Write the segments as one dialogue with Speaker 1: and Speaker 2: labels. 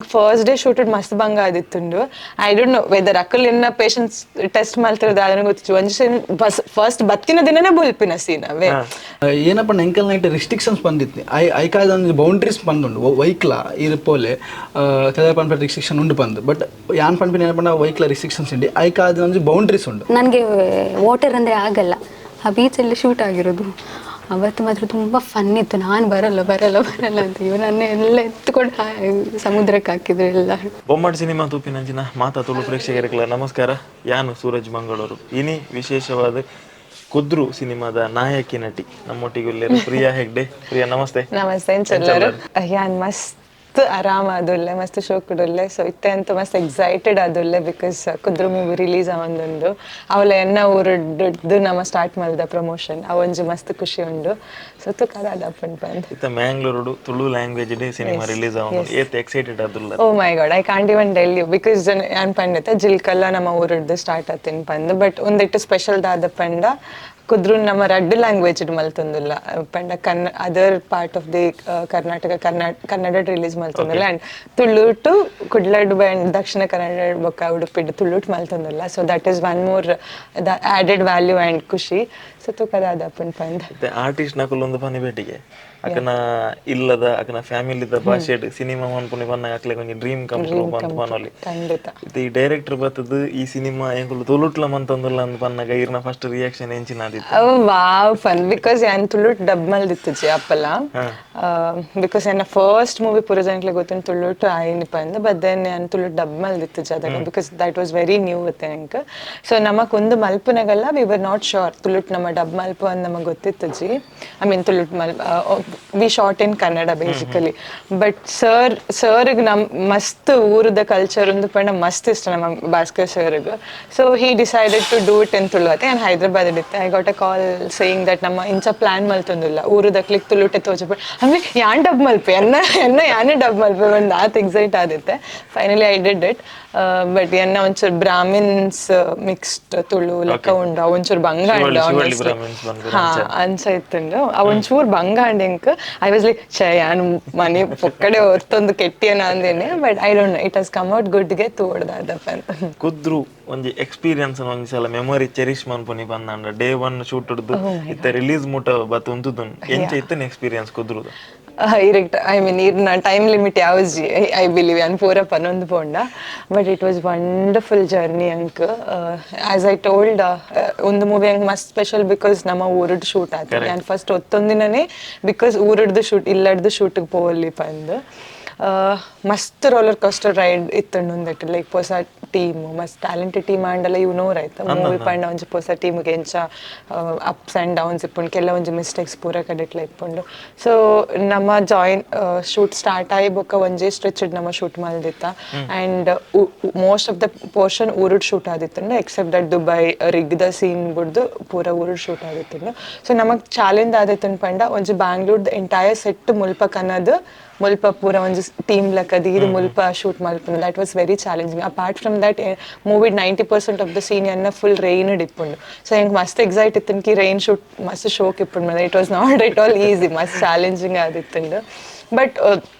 Speaker 1: First day shoot ಮಸ್ತ್ ಬಂಗ ಆದಿತ್ತುಂಡು. I don't know whether ಅಕ್ಕಲ್ ಎನ್ನ ಪೇಷನ್ಸ್ ಟೆಸ್ಟ್ ಮಲ್ತಿರೋದು ಅದನ್ನ ಗೊತ್ತಿತ್ತು. ಒಂಜಿ ಬಸ್ ಫಸ್ಟ್ ಬತ್ತಿನ ದಿನನೇ ಬುಲ್ಪಿನ ಸೀನ್ ಅವೇ.
Speaker 2: ಏನಪ್ಪ, ಎಂಕಲ್ ನೈಟ್ ರಿಸ್ಟ್ರಿಕ್ಷನ್ಸ್ ಬಂದಿತ್ತು. I ಐಕಾದ ಒಂಜಿ ಬೌಂಡ್ರೀಸ್ ಬಂದುಂಡು. ವೈಕ್ಲ ಇರ್ ಪೋಲೆ ಕೆಲವು ಪನ್ಪ ರಿಸ್ಟ್ರಿಕ್ಷನ್ ಉಂಡು ಬಂದು. ಬಟ್ ಯಾನ್ ಪನ್ಪಿನ ಏನಪ್ಪ, ವೈಕ್ಲ ರಿಸ್ಟ್ರಿಕ್ಷನ್ಸ್ ಉಂಡು, ಐಕಾದ ಒಂಜಿ ಬೌಂಡ್ರೀಸ್ ಉಂಡು.
Speaker 3: ನನಗೆ ವಾಟರ್ ಅಂದರೆ ಆಗಲ್ಲ. ಆ ಬೀಚಲ್ಲಿ ಶೂಟ್ ಆಗಿರೋದು. ಅವತ್ತು ಮಾತ್ರ ತುಂಬ ಫನ್ ಇತ್ತು. ನಾನು ಬರಲ್ಲ, ಬರಲ್ಲ, ಬರಲ್ಲ ಅಂತ ಇವನನ್ನೇ ಎಲ್ಲ ಎತ್ಕೊಂಡು ಸಮುದ್ರಕ್ಕೆ ಹಾಕಿದ್ರು ಎಲ್ಲ.
Speaker 4: ಬೊಮ್ಮಡ್ ಸಿನಿಮಾ ತೂಪಿನಂಚಿನ ಮಾತಾ ತುಳು ಪ್ರೇಕ್ಷಕರಿಗೆಲ್ಲ ನಮಸ್ಕಾರ. ಯಾನು ಸೂರಜ್ ಮಂಗಳೂರು. ಇನಿ ವಿಶೇಷವಾದ ಕುದ್ರು ಸಿನಿಮಾದ ನಾಯಕಿ ನಟಿ ನಮ್ಮೊಟ್ಟಿಗೆ ಉಲ್ಲೇರು, ಪ್ರಿಯಾ ಹೆಗ್ಡೆ. ಪ್ರಿಯಾ, ನಮಸ್ತೆ.
Speaker 1: ನಮಸ್ತೆ, ಎಂಚೆಲ್ಲರು? ಯಾನ್ ಮಸ್ತ್ ಆರಾಮ ಆದುಲ್ಲೆ, ಮಸ್ತ್ ಶೋಕುಡುಲ್ಲೆ. ಸೊ ಇತ್ತೆ ಅಂತ ಮಸ್ತ್ excited ಆದುಲ್ಲೆ, because Kudru movie release ಆವೊಂದುಂಡು. ಅವಲ ಎನ್ನ ಊರುಡ್ದು ನಮ್ಮ ಸ್ಟಾರ್ಟ್ ಮಲ್ದ ಪ್ರಮೋಷನ್, ಅವೊಂಜಿ ಮಸ್ತ್ ಖುಷಿ ಉಂಡು. ಸೊ ತುಕ ದಾದಪ್ಪಂಡ್ ಬಂದ್.
Speaker 4: ಇತ್ತ ಮ್ಯಾಂಗ್ಳೂರುಡು ತುಳು language cinema release ಆವೊಂದು, ಏತ್ ಎಕ್ಸೈಟೆಡ್ ಆದುಲ್ಲ?
Speaker 1: Oh my god, I can't even tell you, because ಯಾನ್ ಪಂಡಿತ ಜಿಲ್ಕಲ್ಲ ನಮ್ಮ ಊರುಡ್ದು ಸ್ಟಾರ್ಟ್ ಆತಿನ್ ಪಂದ್. ಬಟ್ ಒಂದಿಟ್ಟು ಸ್ಪೆಷಲ್ ದಾದ ಪಂಡ, ಕುದ್ರು ನಮ್ಮ ರಡ್ಡು ಲ್ಯಾಂಗ್ವೇಜ್ ಮಲ್ತೊಂದುಲ್ಲ ಪಂಡ other part of the Karnataka, Kannada release ಮಲ್ತೊಂದುಲ್ಲ. And Tulu to ಕುಡ್ಲಡ್ and Dakshina Kannada ಬೊಕ್ಕ ಉಡುಪಿಡ್ ತುಳುಟ್ ಮಲ್ತೊಂದುಲ್ಲ. So that is one more the added value and ಖುಷಿ. ಸೊ ತುಕ ದಾದಪ್ಪಂಡ್ ಪಂದ್.
Speaker 4: ಇತ್ತೆ ಆರ್ಟಿಸ್ಟ್ ನಕುಲೊಂದು ಪನಿ ಭೇಟಿಗೆ ಅಕನ ಇಲ್ಲದ ಅಕನ ಫ್ಯಾಮಿಲಿದ ಭಾಷೆಡ್ ಸಿನಿಮಾ ಮನ್ಪುನಿ ಪನ್ನ ಅಕ್ಲೆಗ್ ಒಂಜಿ dream come true ಪಂದ್ ಪನೊಲಿ.
Speaker 1: ಖಂಡಿತ.
Speaker 4: ಇತ್ತೆ ಈ ಡೈರೆಕ್ಟರ್ ಬತ್ತದು ಈ ಸಿನಿಮಾ ಎಂಕುಲು ತುಳುಟ್ಲ ಮಂತೊಂದುಲ್ಲ ಅಂದ್ ಪನ್ನಗ ಇರ್ನ ಫಸ್ಟ್ ರಿಯಾಕ್ಷನ್ ಎಂಚಿನ ಆದಿತ್ತು?
Speaker 1: ಓ wow, fun, because ಯಾನ್ ತುಳುಟ್ ಡಬ್ ಮಲ್ದಿತ್ತುಜಿ ಅಪ್ಪಲ, because ಎನ್ನ ಫಸ್ಟ್ ಮೂವಿ ಪೂರ ಜನಕ್ಲೆ ಗೊತ್ತುಂಡು ತುಳುಟ್ ಆಯಿನಿ ಪಂದ್. ಬಟ್ then ಯಾನ್ ತುಳುಟ್ ಡಬ್ ಮಲ್ದಿತ್ತುಜಿ ಅದಗ, because that was very new think. So ನಮಕ್ ಒಂದು ಮಲ್ಪುನಗಲ್ಲ we were not sure ತುಳುಟ್ ನಮ್ಮ ಡಬ್ ಮಲ್ಪ ಅಂದ್ ನಮಗೆ ಗೊತ್ತಿತ್ತುಜಿ. I mean, ತುಳುಟ್ Mal we shot in Kannada basically. But sir ಸರ್ಗೆ ನಮ್ ಮಸ್ತ್ ಊರದ ಕಲ್ಚರ್ ಒಂದು ಪಂಡ ಮಸ್ತ್ ಇಷ್ಟ ನಮ್ಮ ಭಾಸ್ಕರ್ ಸರ್ಗೆ. So he decided to do it in Tulu. ಅತ್ತೆ ನಾನು ಹೈದ್ರಾಬಾದ್ ಇತ್ತೆ, I got a call saying that ನಮ್ಮ ಇಂಚ ಪ್ಲಾನ್ ಮಲ್ತೊಂದಿಲ್ಲ, ಊರದ ಕ್ಲಿಕ್ ತುಳುಟೆ ತೋಜ. ಅಂದ್ರೆ ಯಾನ್ ಡಬ್ ಮಲ್ಪೆ, ಎನ್ನ ಎನ್ನ ಯಾನೇ ಡಬ್ ಮಲ್ಪೆ ಒಂದು ಆತ್ excite ಆದಿತ್ತೆ. Finally I did it. But ಎನ್ನ ಒಂಚೂರು ಬ್ರಾಹ್ಮಿನ್ಸ್ ಮಿಕ್ಸ್ಡ್ ತುಳು ಲೆಕ್ಕ ಉಂಡು, ಅವ್ ಒಂಚೂರು ಬಂಗ
Speaker 4: ಶಿವಳ್ಳಿ
Speaker 1: ಉಂಡು.
Speaker 4: ಶಿವಳ್ಳಿ ಬ್ರಾಹ್ಮಿನ್ಸ್ ಬಂದು.
Speaker 1: ಹಾ, ಅನ್ಸೈತುಂಡು. ಅವ್ ಒಂಚೂರು ಬಂಗ ಅಂಡ್ ಎಂಕ್ I was like, ಛೇ, ಯಾನ್ ಮನೆ ಪೊಕ್ಕಡೆ ಹೊರ್ತೊಂದು ಕೆಟ್ಟಿಯನ ಅಂದೇನೆ. But I don't know, it has come out good ಗೆ ತೋಡ್ದಾದಪ್ಪ ಅಂತ.
Speaker 4: ಕುದ್ರು ಒಂಜಿ ಎಕ್ಸ್ಪೀರಿಯನ್ಸ್ ಒಂಜಿ ಸಲ ಮೆಮೊರಿ ಚೆರಿಶ್ ಮನ್ಪುನಿ ಬಂದಾಂಡ, day one shoot ಹಿಡ್ದು ಇತ್ತೆ ರಿಲೀಸ್ ಮುಟ ಬತ್ತು ಉಂತುದುನ್, ಎಂಚ ಇತ್ತನ ಎಕ್ಸ್ಪೀರಿಯನ್ಸ್ ಕುದ್ರುದು?
Speaker 1: ಇರೆಕ್ಟ್, I mean, ಇರ್ನ ಟೈಮ್ ಲಿಮಿಟ್ ಯಾವ್ಜಿ, I believe. ಅನ್ ಪೂರ ಪನೊಂದು ಪೋಂಡ. But it was wonderful journey ಅಂಕ್. As I told, ಒಂದು ಮೂವಿ ಅಂಕ್ ಮಸ್ತ್ ಸ್ಪೆಷಲ್, because ನಮ್ಮ ಊರುಡ್ ಶೂಟ್ ಆಯ್ತು. ನಾನು ಫಸ್ಟ್ ಒತ್ತೊಂದಿನನೇ, because ಊರುಡ್ದು ಶೂಟ್ ಇಲ್ಲಡ್ದು ಶೂಟ್ಗೆ ಪೋವಲ್ಲಿ ಪಂದ್. ಮಸ್ತ್ roller coaster ride ಇತ್ತು ಒಂದೆಟ್. ಲೈಕ್ ಪೊಸ ಟೀಮ್, ಮಸ್ತ್ ಟ್ಯಾಲೆಂಟೆಡ್ ಟೀಮ್ ಆಂಡಲ you know right, movie ಪಂಡ ಒಂಜಿ ಪೊಸ ಟೀಮ್ಗೆ ಎಂಚ ups and downs ಇಪ್ಪುಂಡು, ಕೆಲವೊಂಜಿ ಮಿಸ್ಟೇಕ್ಸ್ ಪೂರ ಕಡೆಟ್ಲ ಇಪ್ಪುಂಡು. ಸೊ ನಮ್ಮ join shoot start ಆಯಿ ಬೊಕ್ಕ ಒಂಜೇ ಸ್ಟ್ರೆಚ್ ನಮ್ಮ ಶೂಟ್ ಮಲ್ದಿತ್ತ. And most of the portion ಊರುಡ್ shoot ಆದಿತ್ತುಂಡು, accept that Dubai ರಿಗ್ದ scene ಬುಡ್ದು ಪೂರ ಊರುಡ್ ಶೂಟ್ ಆದಿತ್ತುಂಡು. ಸೊ ನಮಗ್ ಚಾಲೆಂಜ್ ಆದಿತ್ತುಂಡು ಪಂಡ, ಒಂಜಿ ಬ್ಯಾಂಗ್ಳೂರ್ದ ಎಂಟೈರ್ ಸೆಟ್ ಮುಲ್ಪ ಕನದ್, ಮುಲ್ಪ ಪೂರ ಒಂಜಿ ಟೀಮ್ ಲೆಕ್ಕ ದೀದ್ ಮುಲ್ಪ ಶೂಟ್ ಮಲ್ಪುನ, that was very challenging. Apart from that, movie 90% of the scene ಅನ್ನ ಫುಲ್ ರೈನ್ ಇಪ್ಪುಂಡು. ಸೊ ಎಂಕ್ ಮಸ್ತ್ ಎಕ್ಸೈಟ್ ಇತ್ತು ಕಿ ರೈನ್ ಶೂಟ್ ಮಸ್ತ್ ಶೋಕ್ ಇಪ್ಪುಂಡು. It was not at all easy, ಮಸ್ತ್ ಚಾಲೆಂಜಿಂಗ್ ಆದಿತ್ತುಂಡು. But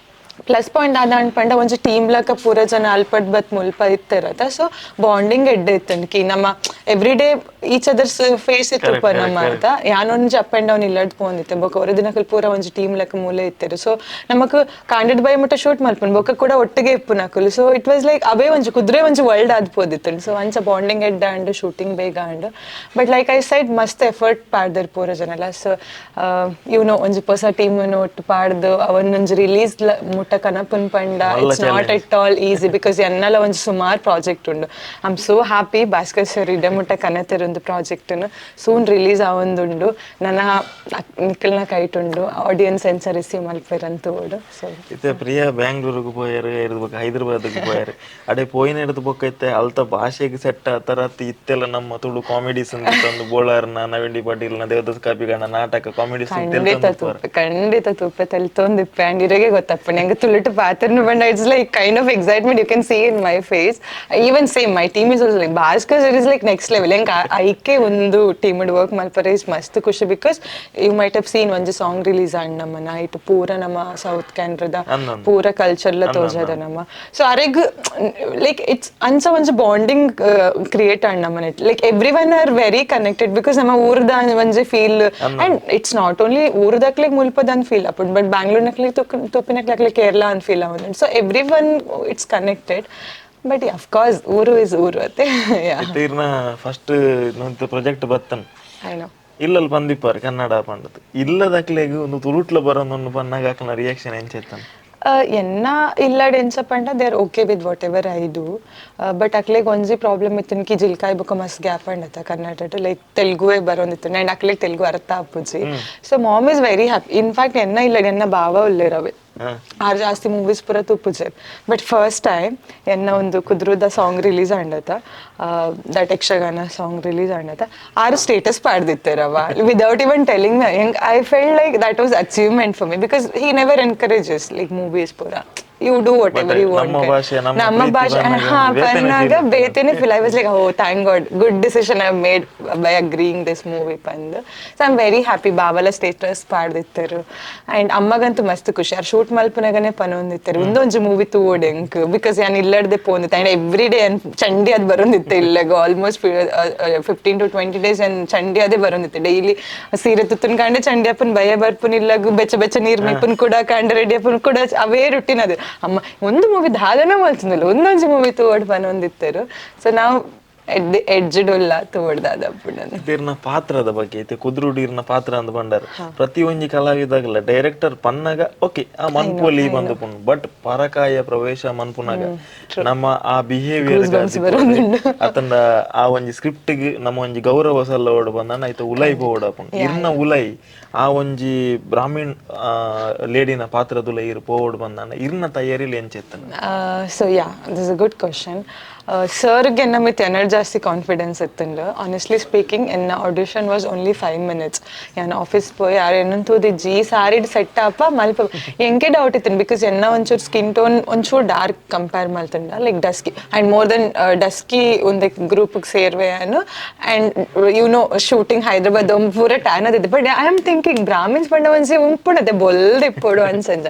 Speaker 1: plus point ಆದ ಪಂಡ, ಒಂಜಿ ಟೀಮ್ ಲಕ ಪೂರ ಜನ ಅಲ್ಪಡ್ ಬತ್ ಮುಲ್ಪ ಇತ್ತಿರತ್ತ. ಸೊ ಬಾಂಡಿಂಗ್ ಎಡ್ಡೆ ಇತ್ತುಂಡು ಕಿ ನಮ್ಮ every day each others face ಇತ್ತು ನಮ್ಮ ಅಂತ. ಯಾನೊಂಜಿ up and down ಇಲ್ಲಡ್ ಪೋಂದಿತ್ತೆ. ಬೊಕ ಒರ ದಿನಕಲ್ ಪೂರ ಒಂಜಿ ಟೀಮ್ ಲೆಕ್ಕ ಮೂಲೆ ಇತ್ತೆರು. ಸೊ ನಮಕ್ ಕಾಂಡೆಡ್ ಬೈ ಮುಟ್ಟ ಶೂಟ್ ಮಲ್ಪುಂಡು, ಬೊಕ ಕೂಡ ಒಟ್ಟಿಗೆ ಇಪ್ಪುನಕುಲು. So it was like ಅವೇ ಒಂಜಿ ಕುದುರೆ ಒಂಜಿ ವರ್ಲ್ಡ್ ಆದ್ ಪೋದಿತ್ತು. ಸೊ ಅಂಚ ಬಾಂಡಿಂಗ್ ಎಡ್ಡ ಅಂಡ್ ಶೂಟಿಂಗ್ ಬೇಗ and but like I said, ಮಸ್ತ್ ಎಫರ್ಟ್ ಪಾಡ್ದರ್ ಪೂರ ಜನಲ. ಸೊ ಇವನು ಒಂಜಿ ಪೊಸ ಟೀಮ್ ಒಟ್ಟು ಪಾಡ್ದು ಅವನ್ನೊಂಜಿ ರಿಲೀಸ್ ಮುಟ್ಟ ಕನಪುನ್ ಪಂಡ it's not at all easy, because ಎನ್ನಲ ಒಂಜಿ ಸುಮಾರು ಪ್ರಾಜೆಕ್ಟ್ ಉಂಡು. I am so happy Bhaskar sir ಇಡೆ ಮುಟ್ಟ ಕನತೆರೊಂದು project soon release ಆವೊಂದುಂಡು. ನನ್ನ ನಿಖಲ್ನ ಕೈಟುಂಡು, ಆಡಿಯನ್ಸ್ ಎಂಚ ರಿಸೀವ್ ಮಲ್ಪೆರಂತ ಓಡು. ಸೊ
Speaker 4: ಇತ್ತೆ ಪ್ರಿಯಾ ಬ್ಯಾಂಗ್ಳೂರಿಗೆ ಪೋಯರು, ಇರ್ದು ಬೊಕ್ಕ ಹೈದರಾಬಾದ್ಗೆ ಪೋಯರು. ಅಡೆ ಪೋಯಿನ ಹಿಡ್ದು ಬೊಕ್ಕ ಇತ್ತೆ ಅಲ್ತ ಭಾಷೆಗೆ ಸೆಟ್ ಆತರ ಇತ್ತೆಲ್ಲ ನಮ್ಮ ತುಳು ಕಾಮಿಡೀಸ್ ಒಂದು ಬೋಳಾರ್ನ, ನವೀನ್ ಡಿ ಪಾಟೀಲ್ನ, ದೇವದಾಸ್ ಕಾಪಿಗಣ್ಣ ನಾಟಕ ಕಾಮಿಡೀಸ್.
Speaker 1: ಖಂಡಿತ ತೂಪೆ, ಖಂಡಿತ ತೂಪೆ. ತೆಲ್ತೊಂದಿಪ್ಪೆ. ಅಂಡ್ ಇರೆಗೆ ಗೊತ್ತಪ್ಪ, ನಂಗೆ ತುಳುಟು ಪಾತೆರ್ನು ಪಂಡ it's like kind of excitement you can see in my face. Even same my team is also like Bhaskar is like next level. ಎಂಕ್ ಐಕೆ ಒಂದು team work ಮಲ್ಪರೆ is ಮಸ್ತ್ ಖುಷಿ, because you might have seen ಒಂಜಿ song release and ನಮ್ಮ night ಪೂರ ನಮ್ಮ south ಕ್ಯಾನ್ರದ
Speaker 4: ಅಂದ್.
Speaker 1: ಪೂರ ಕಲ್ಚರ್ಲ ತೋಜದ ನಮ್ಮ. ಸೊ ಅರೆಗ್ ಲೈಕ್ it's ಅಂಚ ಒಂಜಿ bonding create and ನಮ್ಮ, like everyone are very connected because ನಮ್ಮ ಊರ್ದ ಒಂಜಿ feel. And it's not only ಊರ್ದಕ್ಲೆಗ್ ಮುಲ್ಪದ ಅಂತ ಫೀಲ್ ಅಪ್ಪುಂಡು, ಬಟ್ ಬ್ಯಾಂಗ್ಳೂರ್ನಕ್ಲೆಗ್ ತೂಪಿನಕ್ಲೆ ಕೇರಳ ಅಂತ ಫೀಲ್ ಆವೊಂದುಂಡು. So everyone it's connected, but of course ಊರು is ಊರು ಅತ್ತೆ.
Speaker 4: ಇತ್ತೆ ಇರ್ನ ಫಸ್ಟ್ ಪ್ರಾಜೆಕ್ಟ್ ಬತ್ತನ್.
Speaker 1: I know.
Speaker 4: ಇಲ್ಲಲ್ಲಿ ಬಂದಿಪ್ಪಾರು ಕನ್ನಡ ಪಂಡದು ಇಲ್ಲದಕ್ಲೆಗ್ ಒಂದು ತುಳುಟ್ಲ ಬರೋದೊಂದು ಪನ್ನಾಗ ಅಕ್ಲನ ರಿಯಾಕ್ಷನ್ ಎಂಚೆತ್ತನ್?
Speaker 1: ಎನ್ನ ಇಲ್ಲಡ್ ಎಂಚ ಪಂಡ they are okay with whatever I do, but ಅಕ್ಲೆಗ್ ಒಂಜಿ ಪ್ರಾಬ್ಲಮ್ ಇತ್ತಿನ ಕಿ ಜಿಲ್ಕಾಯ್ ಬೊಕ್ಕ ಮಸ್ತ್ ಗ್ಯಾಪ್ ಅಂಡತ ಕನ್ನಡ, ಲೈಕ್ ತೆಲುಗುವೇ ಬರೋಂದಿತ್ತು ಅಂಡ್ ಅಕ್ಲೆಗ್ ತೆಲುಗು ಅರ್ಥ ಆಪುಜಿ. So mom is very happy. In fact ಎನ್ನ ಇಲ್ಲಡ್ ಎನ್ನ ಭಾವ ಉಲ್ಲೇರವೆ, ಆರ್ ಜಾಸ್ತಿ ಮೂವೀಸ್ ಪೂರ ತೂಪುಜೆ. But first time ಎನ್ನ ಒಂದು ಕುದ್ರುದ ಸಾಂಗ್ ರಿಲೀಸ್ ಆಂಡತ, that Yakshagana song release ಆಂಡತ, ಆರು ಸ್ಟೇಟಸ್ ಪಾಡ್ದಿತ್ತೇರವ without even telling. ಹೆಂಗ್ I felt like that was achievement for me because he never encourages like movies ಪೂರ, you do whatever you
Speaker 4: ನಮ್ಮ
Speaker 1: ವಾಂಟ್.
Speaker 4: ಭಾಷೆ, ನಮ್ಮ
Speaker 1: ನಮ್ಮ
Speaker 4: ಪ್ರೀತಿ
Speaker 1: ಭಾಷೆ
Speaker 4: ಬಂದಾಗ
Speaker 1: ಹಾ
Speaker 4: ಬೇತೆನೆ
Speaker 1: ಪನ್ನಾಗ
Speaker 4: feel.
Speaker 1: ಬೇತೆನೆ feel. I was like, "Oh, thank God, good decision I made by agreeing this movie" ಪಂದ್. So I am very happy. ಬಾವಲ status ಪಾಡ್ದಿತ್ತರು and ಅಮ್ಮಗಂತೂ ಮಸ್ತ್ ಖುಷಿ. ಆರ್ ಶೂಟ್ ಮಲ್ಪನಾಗನೆ ಪನೊಂದಿತ್ತರು, ಒಂದೊಂಜಿ ಮೂವಿ ತೂವೊಡು ಎಂಕ್, because ಯಾನ್ ಇಲ್ಲಡ್ದೆ ಪೋಂದಿತ್ತೆ and every day ಚಂಡಿ ಅದ್ ಬರೋಂದಿತ್ತೆ ಇಲ್ಲಗ. Almost 15 to 20 days and ಚಂಡಿ ಅದೇ ಬರೋಂದಿತ್ತೆ. Daily ಸೀರೆ ತುತ್ತನ್ ಕಾಂಡೆ ಚಂಡಿ ಅಪ್ಪನ್, ಭಯ ಬರ್ಪುನ್ ಇಲ್ಲಗು, ಬೆಚ್ಚ ಬೆಚ್ಚ ನೀರ್ ಮೀಪುನ್ ಕೂಡ ಕಾಂಡ ರೆಡಿ ಅಪ್ಪನ್ ಕೂಡ, ಅವೇ ರುಟೀನ್ ಅದು. ಅಮ್ಮ ಒಂದು ಮೂವಿ ದಾದನ ಮಲ್ತಂದಿಲ್ಲ, ಒಂದೊಂಜಿ ಮೂವಿ ತೂವಡ್ ಪನೊಂದಿತ್ತರು. ಸೊ ನಾವು ಎಡ್ಜ್ಡ್ ಉಲ್ಲ ತೂವಡ್ದಾದ ಅಪ್ಪುಂಡನ.
Speaker 4: ಇರ್ನ ಪಾತ್ರದ ಬಗ್ಗೆ, ಇತ್ತೆ ಕುದ್ರುಡು ಇರ್ನ ಪಾತ್ರ ಅಂದ್ ಬಂಡಾರ, ಪ್ರತಿ ಒಂಜಿ ಕಲಾವಿದಾಗಲ ಡೈರೆಕ್ಟರ್ ಪನ್ನಗ ಓಕೆ ಆ ಮನ್ಪುಲಿ ಬಂದು ಪುಂಡು, ಬಟ್ ಪರಕಾಯ ಪ್ರವೇಶ ಮನ್ಪುನಾಗ ನಮ್ಮ ಆ ಬಿಹೇವಿಯರ್ ಅತಂಡ ಆ ಒಂಜಿ ಸ್ಕ್ರಿಪ್ಟ್ ಗ್ ನಮ್ಮ ಒಂಜಿ ಗೌರವ ಸಲ್ಲೋಡು ಬಂದ ಆಯ್ತು ಉಲೈ ಪೋವಡ ಪುಂಡು. ಇರ್ನ ಉಲೈ ಆ ಒಂಜಿ ಬ್ರಾಹ್ಮಣ್ ಲೇಡಿನ ಪಾತ್ರದುಲ ಇರ್ ಪೋವಡ್ ಬಂದಾನ, ಇರ್ನ ತಯಾರಿಲಿ ಎಂಚೆತ್ತನ?
Speaker 1: So yeah, this a good question. ಸರ್ಗೆ ಎನ್ನ ಮಿತ್ ಎನರ್ ಜಾಸ್ತಿ ಕಾನ್ಫಿಡೆನ್ಸ್ ಇತ್ತಂಡು. ಆನೆಸ್ಟ್ಲಿ ಸ್ಪೀಕಿಂಗ್, ಎನ್ನ audition was only 5 minutes. ಯಾನ್ ಆಫೀಸ್ ಪೋಯಿ ಯಾರು ಎನ್ನನ್ ತೂದಿಜ್ಜಿ, ಈ ಸಾರಿಡ್ ಸೆಟ್ ಆಪ ಮಲ್ಪ ಎಂಕೆ ಡೌಟ್ ಇತ್ತು, because ಎನ್ನ ಒಂಚೂರು ಸ್ಕಿನ್ ಟೋನ್ ಒಂಚೂರು ಡಾರ್ಕ್ ಕಂಪೇರ್ ಮಲ್ತಂಡ, like dusky and more than dusky ಒಂದೇ ಗ್ರೂಪ್ಗೆ ಸೇರ್ವೆ ಅನ್ನು. And you know shooting Hyderabad ಪೂರ tan ಅದಿತ್ತು, but I am thinking Brahmins ಪಂಡ ಒಂಜಿ ಉಂಪುಣತೆ ಬೊಲ್ದಿಪ್ಪೊಡು ಅನ್ಸಂಜ.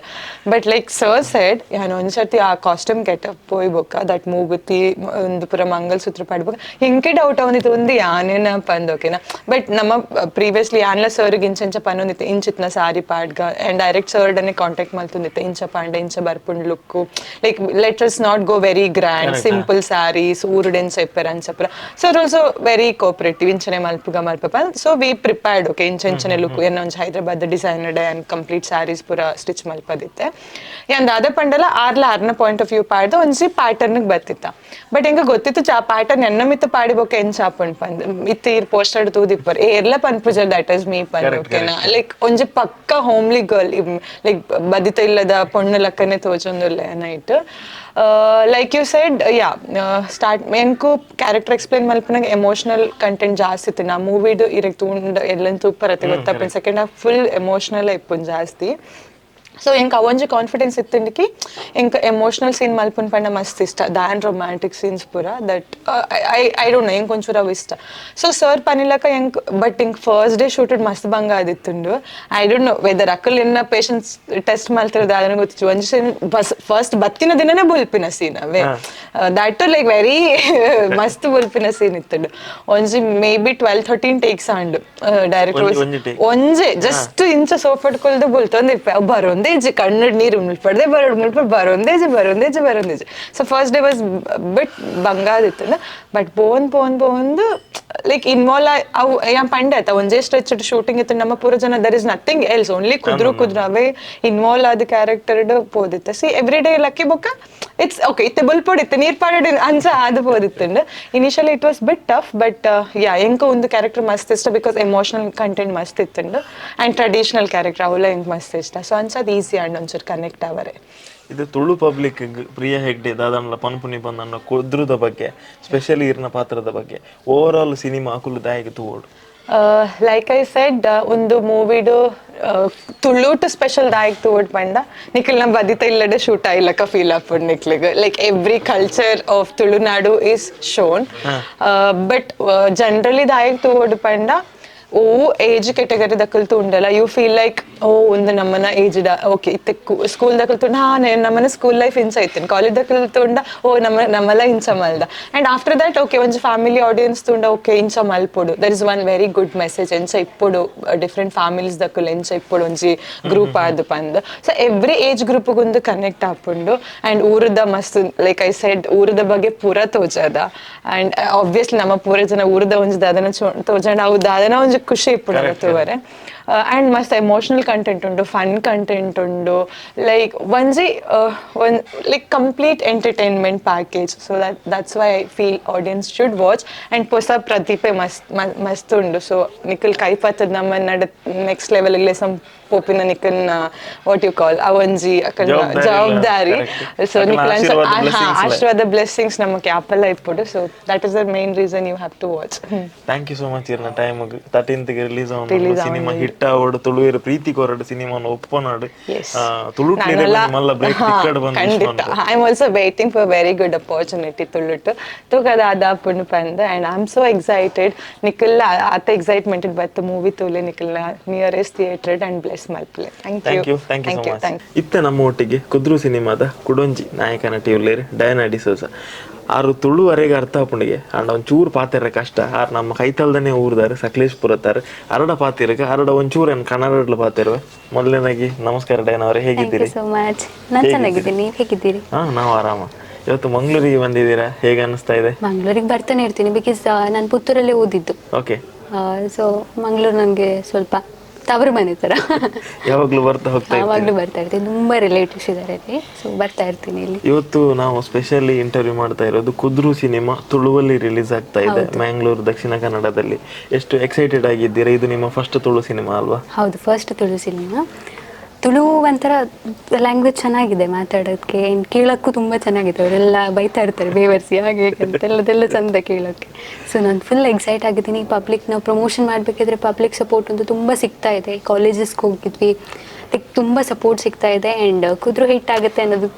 Speaker 1: But like sir shed, ಯಾನ್ ಒಂದ್ಸರ್ತಿ ಆ ಕಾಸ್ಟ್ಯೂಮ್ ಗೆಟಪ್ ಪೋಯ್ ಬೊಕ್ಕ that ಮೂಗುತಿ ಒಂದು ಪೂರ ಮಂಗಲಸೂತ್ರ ಪಾಡ್ಬೊಕ್ಕ ಎಂಕೆ ಡೌಟ್ ಅವನಿತ್ತು ಒಂದು ಯಾನೇನ ಪಂದ್, ಓಕೆನಾ? ಬಟ್ ನಮ್ಮ ಪ್ರೀವಿಯಸ್ಲಿ ಯಾನ್ಲ ಸರ್ಗೆ ಇಂಚಂಚ ಪನೊಂದಿತ್ತು, ಇಂಚಿತ್ನ ಸಾರಿ ಪಾಡ್ಗ and direct sir ಡನೆ contact ಮಲ್ತೊಂದಿತ್ತು, ಇಂಚ ಪಾಂಡ ಇಂಚ ಬರ್ಪುಂಡ್ look, like let us not go very grand, simple sarees, ಊರುಡೆಂಚ ಇಪ್ಪೆರ್ ಅಂಚಪುರ. Sir also very cooperative, ಇಂಚನೆ ಮಲ್ಪುಗ ಮಲ್ಪಪ್ಪ. So we prepared, okay, ಇಂಚ ಇಂಚನೆ ಲುಕ್. ಎನ್ನ ಒಂಜಿ Hyderabad designer and complete saris ಪೂರ ಸ್ಟಿಚ್ ಮಲ್ಪದಿತ್ತೆ. ಯಾನ್ ದಾದ ಪಂಡಲ ಆರ್ಲ ಆರ್ನ point of view ಪಾಡ್ದು ಒಂಜಿ ಪ್ಯಾಟರ್ನ್ ಬರ್ತಿತ್ತ. ಬಟ್ ಎಂಗ ಗೊತ್ತಿತ್ತು ಆ ಪ್ಯಾಟರ್ನ್ ಎನ್ನ ಮಿತ್ತ ಪಾಡಿಬೊಕ್ಕ ಎಂಚ ಆಪುಂಡು ಪಂದ್. ಇತ್ತೆ ಈರ್ ಪೋಸ್ಟರ್ ತೂದಿಪ್ಪರ್, ಏರ್ಲ ಪನ್ಪುಜರ್ that is me ಪಂದ್, ಓಕೆನಾ? ಲೈಕ್ ಒಂಜಿ ಪಕ್ಕ homely girl, like ಬದಿತ ಇಲ್ಲದ ಪೊಣ್ಣು ಲಕ್ಕನೆ ತೋಜೊಂದುಲ್ಲೆ night. Like you said, yeah, start ಎಂಕು ಕ್ಯಾರೆಕ್ಟರ್ ಎಕ್ಸ್ಪ್ಲೈನ್ ಮಲ್ಪನಾಗ ಎಮೋಷನಲ್ ಕಂಟೆಂಟ್ ಜಾಸ್ತಿ ಇತ್ತು. ನಾ ಮೂವಿಡು ಇರಕ್ ತೂಂಡ ಎಲ್ಲನ್ ತೂಪರತೆ ಗೊತ್ತಪ್ಪನ್, second half full emotional ಇಪ್ಪುನ್ ಜಾಸ್ತಿ. ಸೊ ಎಂಕ್ ಅವೊಂಜಿ ಕಾನ್ಫಿಡೆನ್ಸ್ ಇತ್ತಂಡಿಕಿ ಎಂಕ್ ಎಮೋಷನಲ್ ಸೀನ್ ಮಲ್ಪುನ್ ಪಂಡ ಮಸ್ತ್ ಇಷ್ಟ than romantic scenes ಪೂರ. That I don't know, ಎಂಕ್ ಒಂಚೂರು ಅವು ಇಷ್ಟ. ಸೊ ಸರ್ ಪನಿಲಕ ಎಂಕ್ ಬಟ್ ಇಂಕ್ first day shooted ಮಸ್ತ್ ಬಂಗ ಆದಿತ್ತುಂಡು. I don't know whether ಅಕ್ಕಲ್ ಎನ್ನ ಪೇಷನ್ಸ್ ಟೆಸ್ಟ್ ಮಲ್ತಿರೋದು ಅದನ್ನ ಗೊತ್ತಿತ್ತು. ಒಂಜಿ scene bus first ಬತ್ತಿನ ದಿನನೇ ಬುಲ್ಪಿನ ಸೀನ್ ಅವೇ, that like very ಮಸ್ತ್ ಬುಲ್ಪಿನ ಸೀನ್ ಇತ್ತುಂಡು. ಒಂಜಿ may be 12-13 takes and direct
Speaker 4: ಒಂಜಿ take.
Speaker 1: ಒಂಜೆ ಜಸ್ಟ್ ಇಂಚ ಸೋಫಾಡ್ ಕೊಲ್ದು ಬುಲ್ತೊಂದು ಇಪ್ಪ ಬರೋಂದೇ ಇಜ್ಜಿ, ಕಣ್ಣಡ್ ನೀರು ಮುಲ್ಪಡ್ದೆ ಬರೋಡು ಮುಲ್ಪ ಬರೋಂದೇ ಇಜ್ಜಿ, ಬರೋಂದೇ ಇಜ್ಜಿ, ಬರೋಂದೇ ಇಜ್ಜಿ. So first day was bit ಬಂಗಾದಿತ್ತು, but ಬೋನ್ ಬೋನ್ ಬೋಂದು ಲೈಕ್ ಇನ್ವಾಲ್ವ್ ಅವು. ಯಾನ್ ಪಂಡೆ ಆತ ಒಂಜೇ ಸ್ಟ್ರೆಚ್ ಶೂಟಿಂಗ್ ಇತ್ತು ನಮ್ಮ ಪೂರ ಜನ, there is nothing else, only ಕುದ್ರು ಕುದ್ರು ಅವೇ ಇನ್ವಾಲ್ವ್ ಆದ character ಪೋದಿತ್ತು. C every day lucky ಬೊಕ್ಕ it's okay, ಇತ್ತೆ ಬುಲ್ಪೊಡಿತ್ತು ನೀರ್ ಪಾಡೋಡಿ ಅಂಚ ಆದ್ ಪೋದಿತ್ತುಂಡು. Initially it was bit tough, but yeah, ಎಂಕ ಒಂದು ಕ್ಯಾರೆಕ್ಟರ್ ಮಸ್ತ್ ಇಷ್ಟ because emotional content ಮಸ್ತ್ ಇತ್ತುಂಡು and traditional character ಅವೆಲ್ಲ ಎಂಕ್ ಮಸ್ತ್ ಇಷ್ಟ. ಸೊ ಅಂಚ ಅದು ಈಸಿ ಅಂಡ್ ಒಂಚೂರು ಕನೆಕ್ಟ್ ಅವರೆ.
Speaker 4: ಇದು ತುಳು ಪಬ್ಲಿಕ್ ಪ್ರಿಯ ಹೆಗ್ಡೆ ದಾದನ್ಲ ಪನ್ಪುನಿ ಬಂದನ್ನ ಕುದ್ರುದ ಬಗ್ಗೆ, ಸ್ಪೆಷಲಿ ಇರ್ನ ಪಾತ್ರದ ಬಗ್ಗೆ, over all cinema ಅಕುಲು ದಾಯೆಗ್ ತೂವೋಡು?
Speaker 1: Like I said, ಒಂದು ಮೂವಿಡು ತುಳುಟು ಸ್ಪೆಷಲ್ ದಾಯಕ್ ತೂವೊಡ್ ಪಂಡ ನಿಖಲ್ ನಮ್ಮ ಬದಿತ ಇಲ್ಲಡೆ ಶೂಟ್ ಆಯ್ಲಕ್ಕ ಫೀಲ್ ಆಪುಂಡು ನಿಕ್ಲಿಗ್. Like, every culture of Tulunadu is shown, but generally ದಾಯಕ್ ತೂವೊಡು ಪಂಡ ಓ ಏಜ್ ಕೆಟಗರಿ ದಕ್ಕಲ್ ತೂಂಡಲ you feel like, ಓ, ಒಂದು ನಮ್ಮನ ಏಜ್ ಓಕೆ ಇತ್ತೆ ಸ್ಕೂಲ್ ದಕ್ಕಲ್ ತೂಂಡ, ಹಾ, ನಮ್ಮನ ಸ್ಕೂಲ್ ಲೈಫ್ ಇಂಚ ಇತ್ತೇನೆ. ಕಾಲೇಜ್ ದಕ್ಕಲ್ ತೂಂಡ, ಓ, ನಮ್ಮ ನಮ್ಮಲ್ಲ ಇಂಚ ಮಲ್ದ. And after that, okay, ಒಂಜಿ ಫ್ಯಾಮಿಲಿ ಆಡಿಯನ್ಸ್ ತೂಂಡ, ಓಕೆ, ಇಂಚ ಮಲ್ಪೊಡು, there is one very good message, ಎಂಚ ಇಪ್ಪೊಡು, ಡಿಫ್ರೆಂಟ್ ಫ್ಯಾಮಿಲೀಸ್ ದಕ್ಕಲ್ ಎಂಚ ಇಪ್ಪೊಡು, ಒಂಜಿ ಗ್ರೂಪ್ ಆದ್ ಪಂದ್. So every age group ಒಂದು ಕನೆಕ್ಟ್ ಆಪುಂಡು. ಅಂಡ್ ಊರದ ಮಸ್ತ್, like I said, ಊರದ ಬಗ್ಗೆ ಪೂರ ತೋಜದ. ಅಂಡ್ ಆಬ್ವಿಯಸ್ಲಿ ನಮ್ಮ ಪೂರ ಜನ ಊರದ ಒಂಜಿ ದಾದನ ತೋಜಂಡ ಅವು ದಾದನ ಒಂಜಿ ಖುಷಿ ಇಪ್ಪುಂಡು ತೂವರೆ. ಅಂಡ್ ಮಸ್ತ್ ಎಮೋಷನಲ್ ಕಂಟೆಂಟ್ ಉಂಡು, ಫನ್ ಕಂಟೆಂಟ್ ಉಂಡು, ಲೈಕ್ ಒಂಜಿ one like complete entertainment package. So that's why I feel audience should watch. And ಪೊಸ ಪ್ರತಿಭೆ ಮಸ್ತ್ ಮಸ್ತ್ ಉಂಡು. ಸೊ ನಿಖಲ್ ಕೈಪತ್ತದ ನಮ್ಮ ನಡ ನೆಕ್ಸ್ಟ್ ಲೆವೆಲ್ ಸಮ್ ಪೋಪಿನ ನಿಖಲ್ನ what you call ಆ ಒಂಜಿ ಅಕಲ್ನ
Speaker 4: ಜವಾಬ್ದಾರಿ.
Speaker 1: ಜವಾಬ್ದಾರಿ.
Speaker 4: Correct.
Speaker 1: So
Speaker 4: ಅಕಲ್ನ
Speaker 1: ನಿಖಲ್
Speaker 4: ಆಶೀರ್ವಾದ, blessings ಲ.
Speaker 1: ಆಶೀರ್ವಾದ, ಬ್ಲೆಸ್ಸಿಂಗ್ಸ್ ನಮಗೆ ಆಪಲ್ಲ ಇಪ್ಪುಡು. So that is the main reason you have to watch.
Speaker 4: Thank you so much ಇರ್ನ time. 13th release.
Speaker 1: Release.
Speaker 4: Cinema hit ಆವಡು, ತುಳುವೆರ್ ಪ್ರೀತಿ ಕೊರಡು, ಸಿನಿಮಾನ ಒಪ್ಪನಾಡು.
Speaker 1: Yes.
Speaker 4: Tulu
Speaker 1: ನಾನೆಲ್ಲ
Speaker 4: ಮಲ್ಲ ಬ್ರೇಕ್ ಟಿಕೆಟ್ ಬಂದು.
Speaker 1: ಖಂಡಿತ. I am also waiting for very good opportunity ತುಳುಟು ತೂಕದ ಅದಾಪುಂಡು ಪಂದ್. And I am so excited. Nikhil ಆತ ಎಕ್ಸೈಟ್ಮೆಂಟ್ ಬತ್ತು ಮೂವಿ ತೂಲೆ. ನಿಖಲ್ನ nearest theatre and bless ಮಲ್ಪಲೆ. Thank
Speaker 4: thank
Speaker 1: you.
Speaker 4: You, thank you so much.
Speaker 1: Thank.
Speaker 4: ಇತ್ತೆ ನಮ್ಮ ಒಟ್ಟಿಗೆ ಕುದ್ರು ಸಿನಿಮಾದ ಕುಡೊಂಜಿ ನಾಯಕ ನಟಿ ಉಲ್ಲೇರು, ಡಯಾನಾ ಡಿಸೋಜ. ಆರು ತುಳುವರೆಗೆ ಅರ್ಥ ಆಪುಂಡಿಗೆ, ಆಂಡ ಒಂಚೂರು ಪಾತೆರ ಕಷ್ಟ. ಆರ್ ನಮ್ಮ ಕೈತಲ್ದನೆ ಊರ್ದಾರೆ, ಸಕಲೇಶ್ಪುರತ್ತಾರು. ಅರಡ ಪಾತಿರಕ ಅರಡ ಒಂಚೂರು ಏನು ಕನ್ನಡಡ್ಲ ಪಾತಿರುವೆ. ಮೊದಲನೇದಾಗಿ ನಮಸ್ಕಾರ ಡಯಾನ ಅವರೇ.
Speaker 3: Thank you
Speaker 4: ಹೇಗಿದ್ದೀರಿ?
Speaker 3: ಸೊ ಮಚ್. ನಾನು ಚೆನ್ನಾಗಿದ್ದೀನಿ, ನೀವು ಹೇಗಿದ್ದೀರಿ?
Speaker 4: ಹಾ, ನಾವು ಆರಾಮ. ಇವತ್ತು ಮಂಗಳೂರಿಗೆ ಬಂದಿದ್ದೀರಾ, ಹೇಗೆ ಅನಿಸ್ತಾ ಇದೆ?
Speaker 3: ಮಂಗಳೂರಿಗೆ ಬರ್ತಾನೆ ಇರ್ತೀನಿ, because ನಾನು ಪುತ್ತೂರಲ್ಲೇ ಓದಿದ್ದು. ಸೊ ಮಂಗಳೂರು ನನಗೆ ಸ್ವಲ್ಪ ತವರು ಮನೆ ಥರ.
Speaker 4: ಯಾವಾಗ್ಲೂ ಬರ್ತಾ ಹೋಗ್ತಾ ಇರ್ತೀರಿ?
Speaker 3: ಯಾವಾಗಲೂ ಬರ್ತಾ ಇರ್ತೀನಿ. ತುಂಬ ರಿಲೇಟಿವ್ಸ್ ಇದ್ದಾರೆ ಅಲ್ಲಿ, ಸೊ ಬರ್ತಾ ಇರ್ತೀನಿ ಇಲ್ಲಿ.
Speaker 4: ಇವತ್ತು ನಾವು ಸ್ಪೆಷಲಿ ಇಂಟರ್ವ್ಯೂ ಮಾಡ್ತಾ ಇರೋದು ಕುದ್ರು ಸಿನಿಮಾ ತುಳುವಲ್ಲಿ ರಿಲೀಸ್ ಆಗ್ತಾ ಇದೆ ಮ್ಯಾಂಗ್ಳೂರ್, ದಕ್ಷಿಣ ಕನ್ನಡದಲ್ಲಿ. ಎಷ್ಟು ಎಕ್ಸೈಟೆಡ್ ಆಗಿದ್ದೀರಾ? ಇದು ನಿಮ್ಮ ಫಸ್ಟ್ ತುಳು ಸಿನಿಮಾ ಅಲ್ವಾ?
Speaker 3: ಹೌದು, ಫಸ್ಟ್ ತುಳು ಸಿನಿಮಾ. ತುಳು ಒಂಥರ ಲ್ಯಾಂಗ್ವೇಜ್, ಚೆನ್ನಾಗಿದೆ ಮಾತಾಡೋಕ್ಕೆ ಆ್ಯಂಡ್ ಕೇಳೋಕ್ಕೂ ತುಂಬ ಚೆನ್ನಾಗಿದೆ. ಅವರೆಲ್ಲ ಬೈತಾ ಇರ್ತಾರೆ, ಬೇವರ್ಸಿ, ಹಾಗೆ ಹೀಗೆ ಅಂತ ಎಲ್ಲದೆಲ್ಲ ಚಂದ ಕೇಳೋಕ್ಕೆ. ಸೊ ನಾನು ಫುಲ್ ಎಕ್ಸೈಟ್ ಆಗಿದ್ದೀನಿ. ಪಬ್ಲಿಕ್ ನಾವು ಪ್ರಮೋಷನ್ ಮಾಡಬೇಕಿದ್ರೆ ಪಬ್ಲಿಕ್ ಸಪೋರ್ಟ್ ಅಂತೂ ತುಂಬ ಸಿಗ್ತಾ ಇದೆ. ಕಾಲೇಜಸ್ಗೆ ಹೋಗಿದ್ವಿ, ಲೈಕ್ ತುಂಬ ಸಪೋರ್ಟ್ ಸಿಗ್ತಾ ಇದೆ. ಆ್ಯಂಡ್ ಕುದ್ರು ಹಿಟ್ ಆಗುತ್ತೆ ಅನ್ನೋದು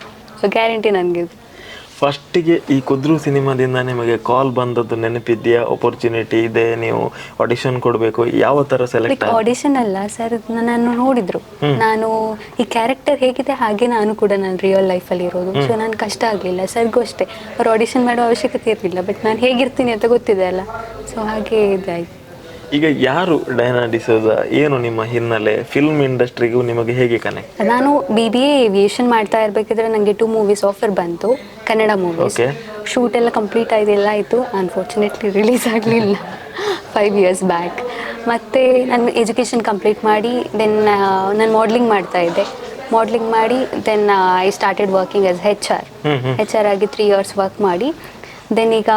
Speaker 3: ಗ್ಯಾರಂಟಿ ನನಗೆ.
Speaker 4: ಫಸ್ಟಿಗೆ ಈ ಕುದ್ರು ಸಿನಿಮಾದಿಂದ ನಿಮಗೆ ಕಾಲ್ ಬಂದದ್ದು ನೆನಪಿದೆಯಾ? ಅಪರ್ಚುನಿಟಿ ಇದೆ, ನೀವು ಆಡಿಷನ್ ಕೊಡಬೇಕು, ಯಾವ ಥರ select?
Speaker 3: Like audition ಅಲ್ಲ ಸರ್, ನನ್ನನ್ನು ನೋಡಿದ್ರು. ನಾನು ಈ ಕ್ಯಾರೆಕ್ಟರ್ ಹೇಗಿದೆ ಹಾಗೆ ನಾನು ಕೂಡ ನಾನು ರಿಯಲ್ ಲೈಫಲ್ಲಿ ಇರೋದು. ಸೊ ನಾನು ಕಷ್ಟ ಆಗಲಿಲ್ಲ. ಸರ್ಗೂ ಅಷ್ಟೇ, ಅವ್ರು ಆಡಿಷನ್ ಮಾಡೋ ಅವಶ್ಯಕತೆ ಇರಲಿಲ್ಲ. ಬಟ್ ನಾನು ಹೇಗಿರ್ತೀನಿ ಅಂತ ಗೊತ್ತಿದೆ ಅಲ್ಲ, ಸೊ ಹಾಗೆ ಇದಾಯ್ತು.
Speaker 4: ಈಗ ಯಾರು ಡಯಾನಾ ಡಿಸೋಜಾ? ಏನು ನಿಮ್ಮ ಹಿನ್ನೆಲೆ? ಫಿಲ್ಮ್ ಇಂಡಸ್ಟ್ರಿಗೂ ನಿಮಗೆ ಹೇಗೆ ಕನೆಕ್ಟ್?
Speaker 3: ನಾನು ಬಿಬಿಎ ಏವಿಯೇಷನ್ ಮಾಡ್ತಾ ಇರಬೇಕಿದ್ರೆ ನನಗೆ two movies offer ಬಂತು, ಕನ್ನಡ ಮೂವೀಸ್. ಶೂಟ್ ಎಲ್ಲ ಕಂಪ್ಲೀಟ್ ಆಯ್ತು, ಎಲ್ಲ ಆಯಿತು. ಅನ್ಫಾರ್ಚುನೇಟ್ಲಿ ರಿಲೀಸ್ ಆಗಲಿಲ್ಲ 5 ಇಯರ್ಸ್ ಬ್ಯಾಕ್. ಮತ್ತು ನಾನು ಎಜುಕೇಷನ್ ಕಂಪ್ಲೀಟ್ ಮಾಡಿ, then ನಾನು ಮಾಡ್ಲಿಂಗ್ ಮಾಡ್ತಾ ಇದ್ದೆ. ಮಾಡ್ಲಿಂಗ್ ಮಾಡಿ, then I started working as HR. HR ಆಗಿ 3 ಇಯರ್ಸ್ ವರ್ಕ್ ಮಾಡಿ, then ಈಗ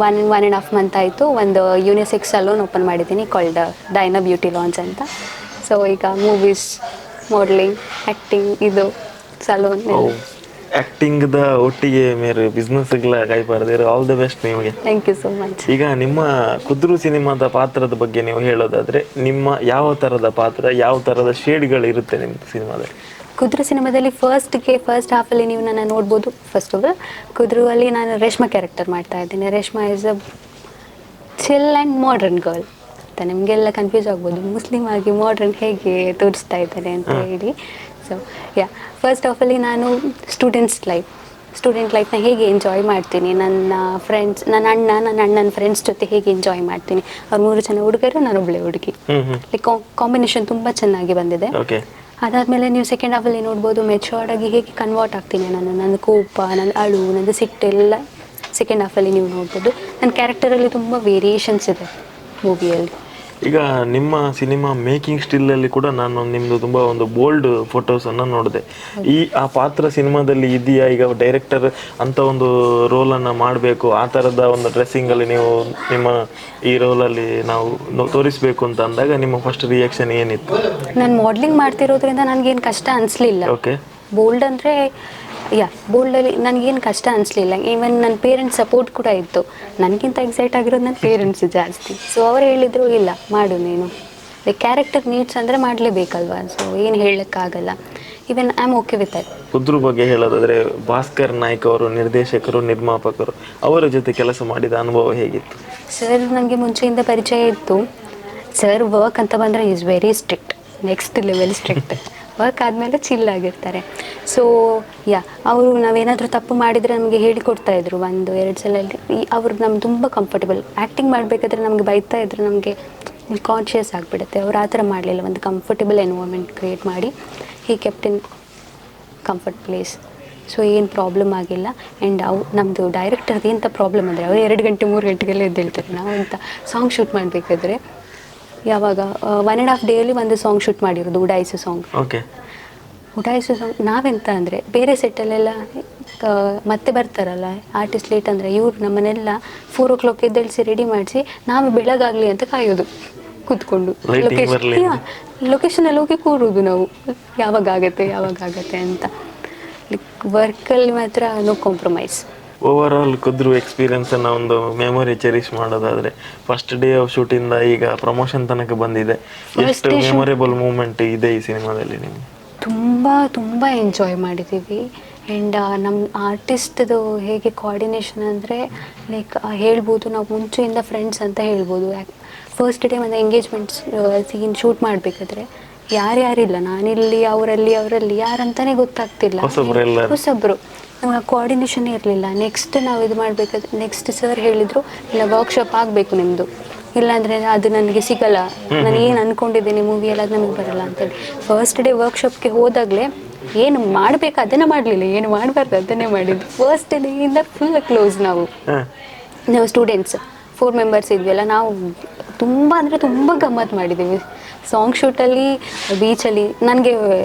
Speaker 3: one one and half month ಆಯಿತು, ಒಂದು unisex salon open ಮಾಡಿದ್ದೀನಿ, called Diana beauty launch ಅಂತ. ಸೊ ಈಗ movies, modelling, acting, ಇದು ಸಲೂನ್.
Speaker 4: ಆಕ್ಟಿಂಗ್ the ಒಟ್ಟಿಗೆ ಮೇರೆ ಬಿಸ್ನೆಸ್ ಕೈ all the best ನಿಮಗೆ.
Speaker 3: Thank you so much.
Speaker 4: ಈಗ ನಿಮ್ಮ ಕುದ್ರು ಸಿನಿಮಾದ ಪಾತ್ರದ ಬಗ್ಗೆ ನೀವು ಹೇಳೋದಾದ್ರೆ, ನಿಮ್ಮ ಯಾವ ತರದ ಪಾತ್ರ, ಯಾವ ತರದ ಶೇಡ್ಗಳು ಇರುತ್ತೆ ನಿಮ್ಮ ಸಿನಿಮಾದಲ್ಲಿ?
Speaker 3: ಕುದ್ರು ಸಿನಿಮಾದಲ್ಲಿ ಫಸ್ಟ್ಗೆ ಫಸ್ಟ್ ಹಾಫಲ್ಲಿ ನೀವು ನನ್ನ ನೋಡ್ಬೋದು. First of all, ಕುದ್ರು ಅಲ್ಲಿ ನಾನು ರೇಷ್ಮಾ ಕ್ಯಾರೆಕ್ಟರ್ ಮಾಡ್ತಾ ಇದ್ದೀನಿ. Reshma is a chill and modern girl ಅಂತ. ನಿಮಗೆಲ್ಲ ಕನ್ಫ್ಯೂಸ್ ಆಗ್ಬೋದು, ಮುಸ್ಲಿಂ ಆಗಿ ಮಾಡ್ರನ್ ಹೇಗೆ ತೋರಿಸ್ತಾ ಇದ್ದಾರೆ ಅಂತ ಹೇಳಿ. So yeah, first ಹಾಫಲ್ಲಿ ನಾನು students life, student ಲೈಫ್ನ ಹೇಗೆ ಎಂಜಾಯ್ ಮಾಡ್ತೀನಿ, ನನ್ನ ಫ್ರೆಂಡ್ಸ್, ನನ್ನ ಅಣ್ಣ, ನನ್ನ ಅಣ್ಣನ ಫ್ರೆಂಡ್ಸ್ ಜೊತೆ ಹೇಗೆ ಎಂಜಾಯ್ ಮಾಡ್ತೀನಿ. ಅವ್ರು ಮೂರು ಜನ ಹುಡುಗರು, ನಾನು ಒಬ್ಬಳೆ ಹುಡುಗಿ.
Speaker 4: ಹ್ಮ್ ಹ್ಮ್
Speaker 3: ಲೈಕ್ ಕಾಂಬಿನೇಷನ್ ತುಂಬ ಚೆನ್ನಾಗಿ ಬಂದಿದೆ. ಅದಾದಮೇಲೆ ನೀವು ಸೆಕೆಂಡ್ ಹಾಫಲ್ಲಿ ನೋಡ್ಬೋದು, ಮೆಚೂರ್ಡ್ ಆಗಿ ಹೇಗೆ ಕನ್ವರ್ಟ್ ಆಗ್ತೀನಿ ನಾನು. ನನ್ನ ಕೋಪ, ನನ್ನ ಅಳು, ನನ್ನ ಸಿಟ್ಟು ಎಲ್ಲ ಸೆಕೆಂಡ್ ಹಾಫಲ್ಲಿ ನೀವು ನೋಡ್ಬೋದು. ನನ್ನ ಕ್ಯಾರೆಕ್ಟರಲ್ಲಿ ತುಂಬ ವೇರಿಯೇಷನ್ಸ್ ಇದೆ ಮೂವಿಯಲ್ಲಿ.
Speaker 4: ಈಗ ನಿಮ್ಮ ಸಿನಿಮಾ ಮೇಕಿಂಗ್ ಸ್ಟಿಲ್ಲಲ್ಲಿ ಕೂಡ ನಾನು ನಿಮ್ಮದು ತುಂಬ ಒಂದು ಬೋಲ್ಡ್ ಫೋಟೋಸನ್ನು ನೋಡಿದೆ. ಈ ಆ ಪಾತ್ರ ಸಿನಿಮಾದಲ್ಲಿ ಇದೆಯಾ? ಈಗ ಡೈರೆಕ್ಟರ್ ಅಂತ ಒಂದು ರೋಲನ್ನು ಮಾಡಬೇಕು, ಆ ಥರದ ಒಂದು ಡ್ರೆಸ್ಸಿಂಗಲ್ಲಿ ನೀವು ನಿಮ್ಮ ಈ ರೋಲಲ್ಲಿ ನಾವು ತೋರಿಸಬೇಕು ಅಂತ ಅಂದಾಗ ನಿಮ್ಮ ಫಸ್ಟ್ ರಿಯಾಕ್ಷನ್ ಏನಿತ್ತು?
Speaker 3: ನಾನು ಮಾಡ್ಲಿಂಗ್ ಮಾಡ್ತಿರೋದ್ರಿಂದ ನನಗೇನು ಕಷ್ಟ ಅನಿಸ್ಲಿಲ್ಲ. ಬೋಲ್ಡ್ ಅಂದರೆ ಯಾ, ಬೋಲ್ಡಲ್ಲಿ ನನಗೇನು ಕಷ್ಟ ಅನಿಸ್ಲಿಲ್ಲ. ಈವನ್ ನನ್ನ ಪೇರೆಂಟ್ಸ್ ಸಪೋರ್ಟ್ ಕೂಡ ಇತ್ತು. ನನಗಿಂತ ಎಕ್ಸೈಟ್ ಆಗಿರೋದು ನನ್ನ ಪೇರೆಂಟ್ಸ್ ಜಾಸ್ತಿ. ಸೊ ಅವ್ರು ಹೇಳಿದರು, ಇಲ್ಲ ಮಾಡು ನೀನು, like character needs ಅಂದರೆ ಮಾಡಲೇಬೇಕಲ್ವಾ, ಸೊ ಏನು ಹೇಳೋಕ್ಕಾಗಲ್ಲ. Even I am okay with that.
Speaker 4: ಕುದ್ರು ಬಗ್ಗೆ ಹೇಳೋದಾದ್ರೆ ಭಾಸ್ಕರ್ ನಾಯ್ಕ್ ಅವರು ನಿರ್ದೇಶಕರು, ನಿರ್ಮಾಪಕರು, ಅವರ ಜೊತೆ ಕೆಲಸ ಮಾಡಿದ ಅನುಭವ ಹೇಗಿತ್ತು?
Speaker 3: ಸರ್ ನನಗೆ ಮುಂಚೆಯಿಂದ ಪರಿಚಯ ಇತ್ತು. ಸರ್ ವರ್ಕ್ ಅಂತ ಬಂದರೆ he's very strict, next level strict. Work ಆದಮೇಲೆ ಚಿಲ್ ಆಗಿರ್ತಾರೆ. ಸೊ ಯಾ, ಅವರು ನಾವೇನಾದರೂ ತಪ್ಪು ಮಾಡಿದರೆ ನಮಗೆ ಹೇಳಿಕೊಡ್ತಾಯಿದ್ರು ಒಂದು ಎರಡು ಸಲ. ಅವರು ನಮ್ಗೆ ತುಂಬ ಕಂಫರ್ಟಬಲ್. ಆ್ಯಕ್ಟಿಂಗ್ ಮಾಡಬೇಕಾದ್ರೆ ನಮಗೆ ಬೈತಾ ಇದ್ದರೆ ನಮಗೆ ಕಾನ್ಷಿಯಸ್ ಆಗಿಬಿಡುತ್ತೆ. ಅವ್ರು ಆ ಥರ ಮಾಡಲಿಲ್ಲ. ಒಂದು comfortable environment create ಮಾಡಿ he kept in comfort place. So ಏನು ಪ್ರಾಬ್ಲಮ್ ಆಗಿಲ್ಲ. ಆ್ಯಂಡ್ ಅವು ನಮ್ಮದು ಡೈರೆಕ್ಟರ್ದು ಎಂಥ ಪ್ರಾಬ್ಲಮ್ ಅಂದರೆ, ಅವರು 2 ಗಂಟೆ 3 ಗಂಟೆಗೆಲ್ಲ ಎದ್ದೇಳ್ತಾರೆ. ನಾವು ಎಂತ ಸಾಂಗ್ ಶೂಟ್ ಮಾಡಬೇಕಾದ್ರೆ, ಯಾವಾಗ 1.5 ಡೇಯಲ್ಲಿ ಒಂದು ಸಾಂಗ್ ಶೂಟ್ ಮಾಡಿರೋದು, ಉಡಾಯಿಸು ಸಾಂಗ್. ಉಡಾಯಿಸು ಸಾಂಗ್. ನಾವೆಂತ ಅಂದರೆ, ಬೇರೆ ಸೆಟ್ಟಲ್ಲೆಲ್ಲ ಮತ್ತೆ ಬರ್ತಾರಲ್ಲ ಆರ್ಟಿಸ್ಟ್ ಲೇಟ್ ಅಂದರೆ, ಇವರು ನಮ್ಮನ್ನೆಲ್ಲ 4 ಓ ಕ್ಲಾಕ್ ಎದ್ದೇಳಿಸಿ ರೆಡಿ ಮಾಡಿಸಿ, ನಾವು ಬೆಳಗಾಗಲಿ ಅಂತ ಕಾಯೋದು ಕೂತ್ಕೊಂಡು.
Speaker 4: Lighting ಬರ್ಲಿ ಅಂತ.
Speaker 3: ಲೊಕೇಶನಲ್ಲಿ ಹೋಗಿ ಕೂರೋದು ನಾವು, ಯಾವಾಗ ಆಗತ್ತೆ ಯಾವಾಗ ಆಗತ್ತೆ ಅಂತ. ಲೈಕ್ ವರ್ಕಲ್ಲಿ ಮಾತ್ರ no compromise.
Speaker 4: Over all ಕುದ್ರು experience ಅನ್ನ ಒಂದು ಮೆಮೊರಿ ಚೆರಿಶ್ ಮಾಡೋದಾದ್ರೆ, first day of shoot ಇಂದ ಈಗ ಪ್ರಮೋಷನ್ ತನಕ ಬಂದಿದೆ, ಎಷ್ಟು
Speaker 3: day shoot-
Speaker 4: memorable moment ಇದೆ ಈ ಸಿನಿಮಾದಲ್ಲಿ ನಿಮ್ಗೆ?
Speaker 3: ತುಂಬ ತುಂಬ ಎಂಜಾಯ್ ಮಾಡಿದ್ದೀವಿ. ಆ್ಯಂಡ್ ನಮ್ಮ ಆರ್ಟಿಸ್ಟ್ದು ಹೇಗೆ ಕೋಆರ್ಡಿನೇಷನ್ ಅಂದರೆ, ಲೈಕ್ ಹೇಳ್ಬೋದು, ನಾವು ಮುಂಚೆಯಿಂದ ಫ್ರೆಂಡ್ಸ್ ಅಂತ ಹೇಳ್ಬೋದು. ಯಾಕೆ, ಫಸ್ಟ್ ಡೇ ಒಂದು engagement scene shoot ಮಾಡಬೇಕಾದ್ರೆ ಯಾರ್ಯಾರಿಲ್ಲ, ನಾನಿಲ್ಲಿ, ಅವರಲ್ಲಿ ಅವರಲ್ಲಿ, ಯಾರಂತಾನೆ ಗೊತ್ತಾಗ್ತಿಲ್ಲ.
Speaker 4: ಹೊಸಬ್ರು ಎಲ್ಲರೂ.
Speaker 3: ಹೊಸಬ್ರು. ನಮ್ಗೆ ಕೋಆರ್ಡಿನೇಷನ್ ಇರಲಿಲ್ಲ. ನೆಕ್ಸ್ಟ್ ನಾವು ಇದು ಮಾಡಬೇಕಾದ್ರೆ, ನೆಕ್ಸ್ಟ್ ಸರ್ ಹೇಳಿದರು, ಇಲ್ಲ, ವರ್ಕ್ಶಾಪ್ ಆಗಬೇಕು ನಿಮ್ಮದು, ಇಲ್ಲಾಂದರೆ ಅದು ನನಗೆ ಸಿಗಲ್ಲ, ನಾನು ಏನು ಅಂದ್ಕೊಂಡಿದ್ದೀನಿ ಮೂವಿಯಲ್ಲಿ ಅದು ನಮಗೆ ಬರಲ್ಲ ಅಂತೇಳಿ. ಫಸ್ಟ್ ಡೇ ವರ್ಕ್ಶಾಪ್ಗೆ ಹೋದಾಗಲೇ ಏನು ಮಾಡಬೇಕು ಅದನ್ನೇ ಮಾಡಲಿಲ್ಲ, ಏನು ಮಾಡಬಾರ್ದು ಅದನ್ನೇ ಮಾಡಿದ್ದು. ಫಸ್ಟ್ ಡೇಯಿಂದ ಫುಲ್ ಕ್ಲೋಸ್ ನಾವು. ನಾವು ಸ್ಟೂಡೆಂಟ್ಸ್ 4 ಮೆಂಬರ್ಸ್ ಇದ್ವಲ್ಲ, ನಾವು ತುಂಬ ಅಂದರೆ ತುಂಬ ಗಮ್ಮತ್ತು ಮಾಡಿದ್ದೀವಿ. ಸಾಂಗ್ ಶೂಟಲ್ಲಿ ಬೀಚಲ್ಲಿ, ನನಗೆ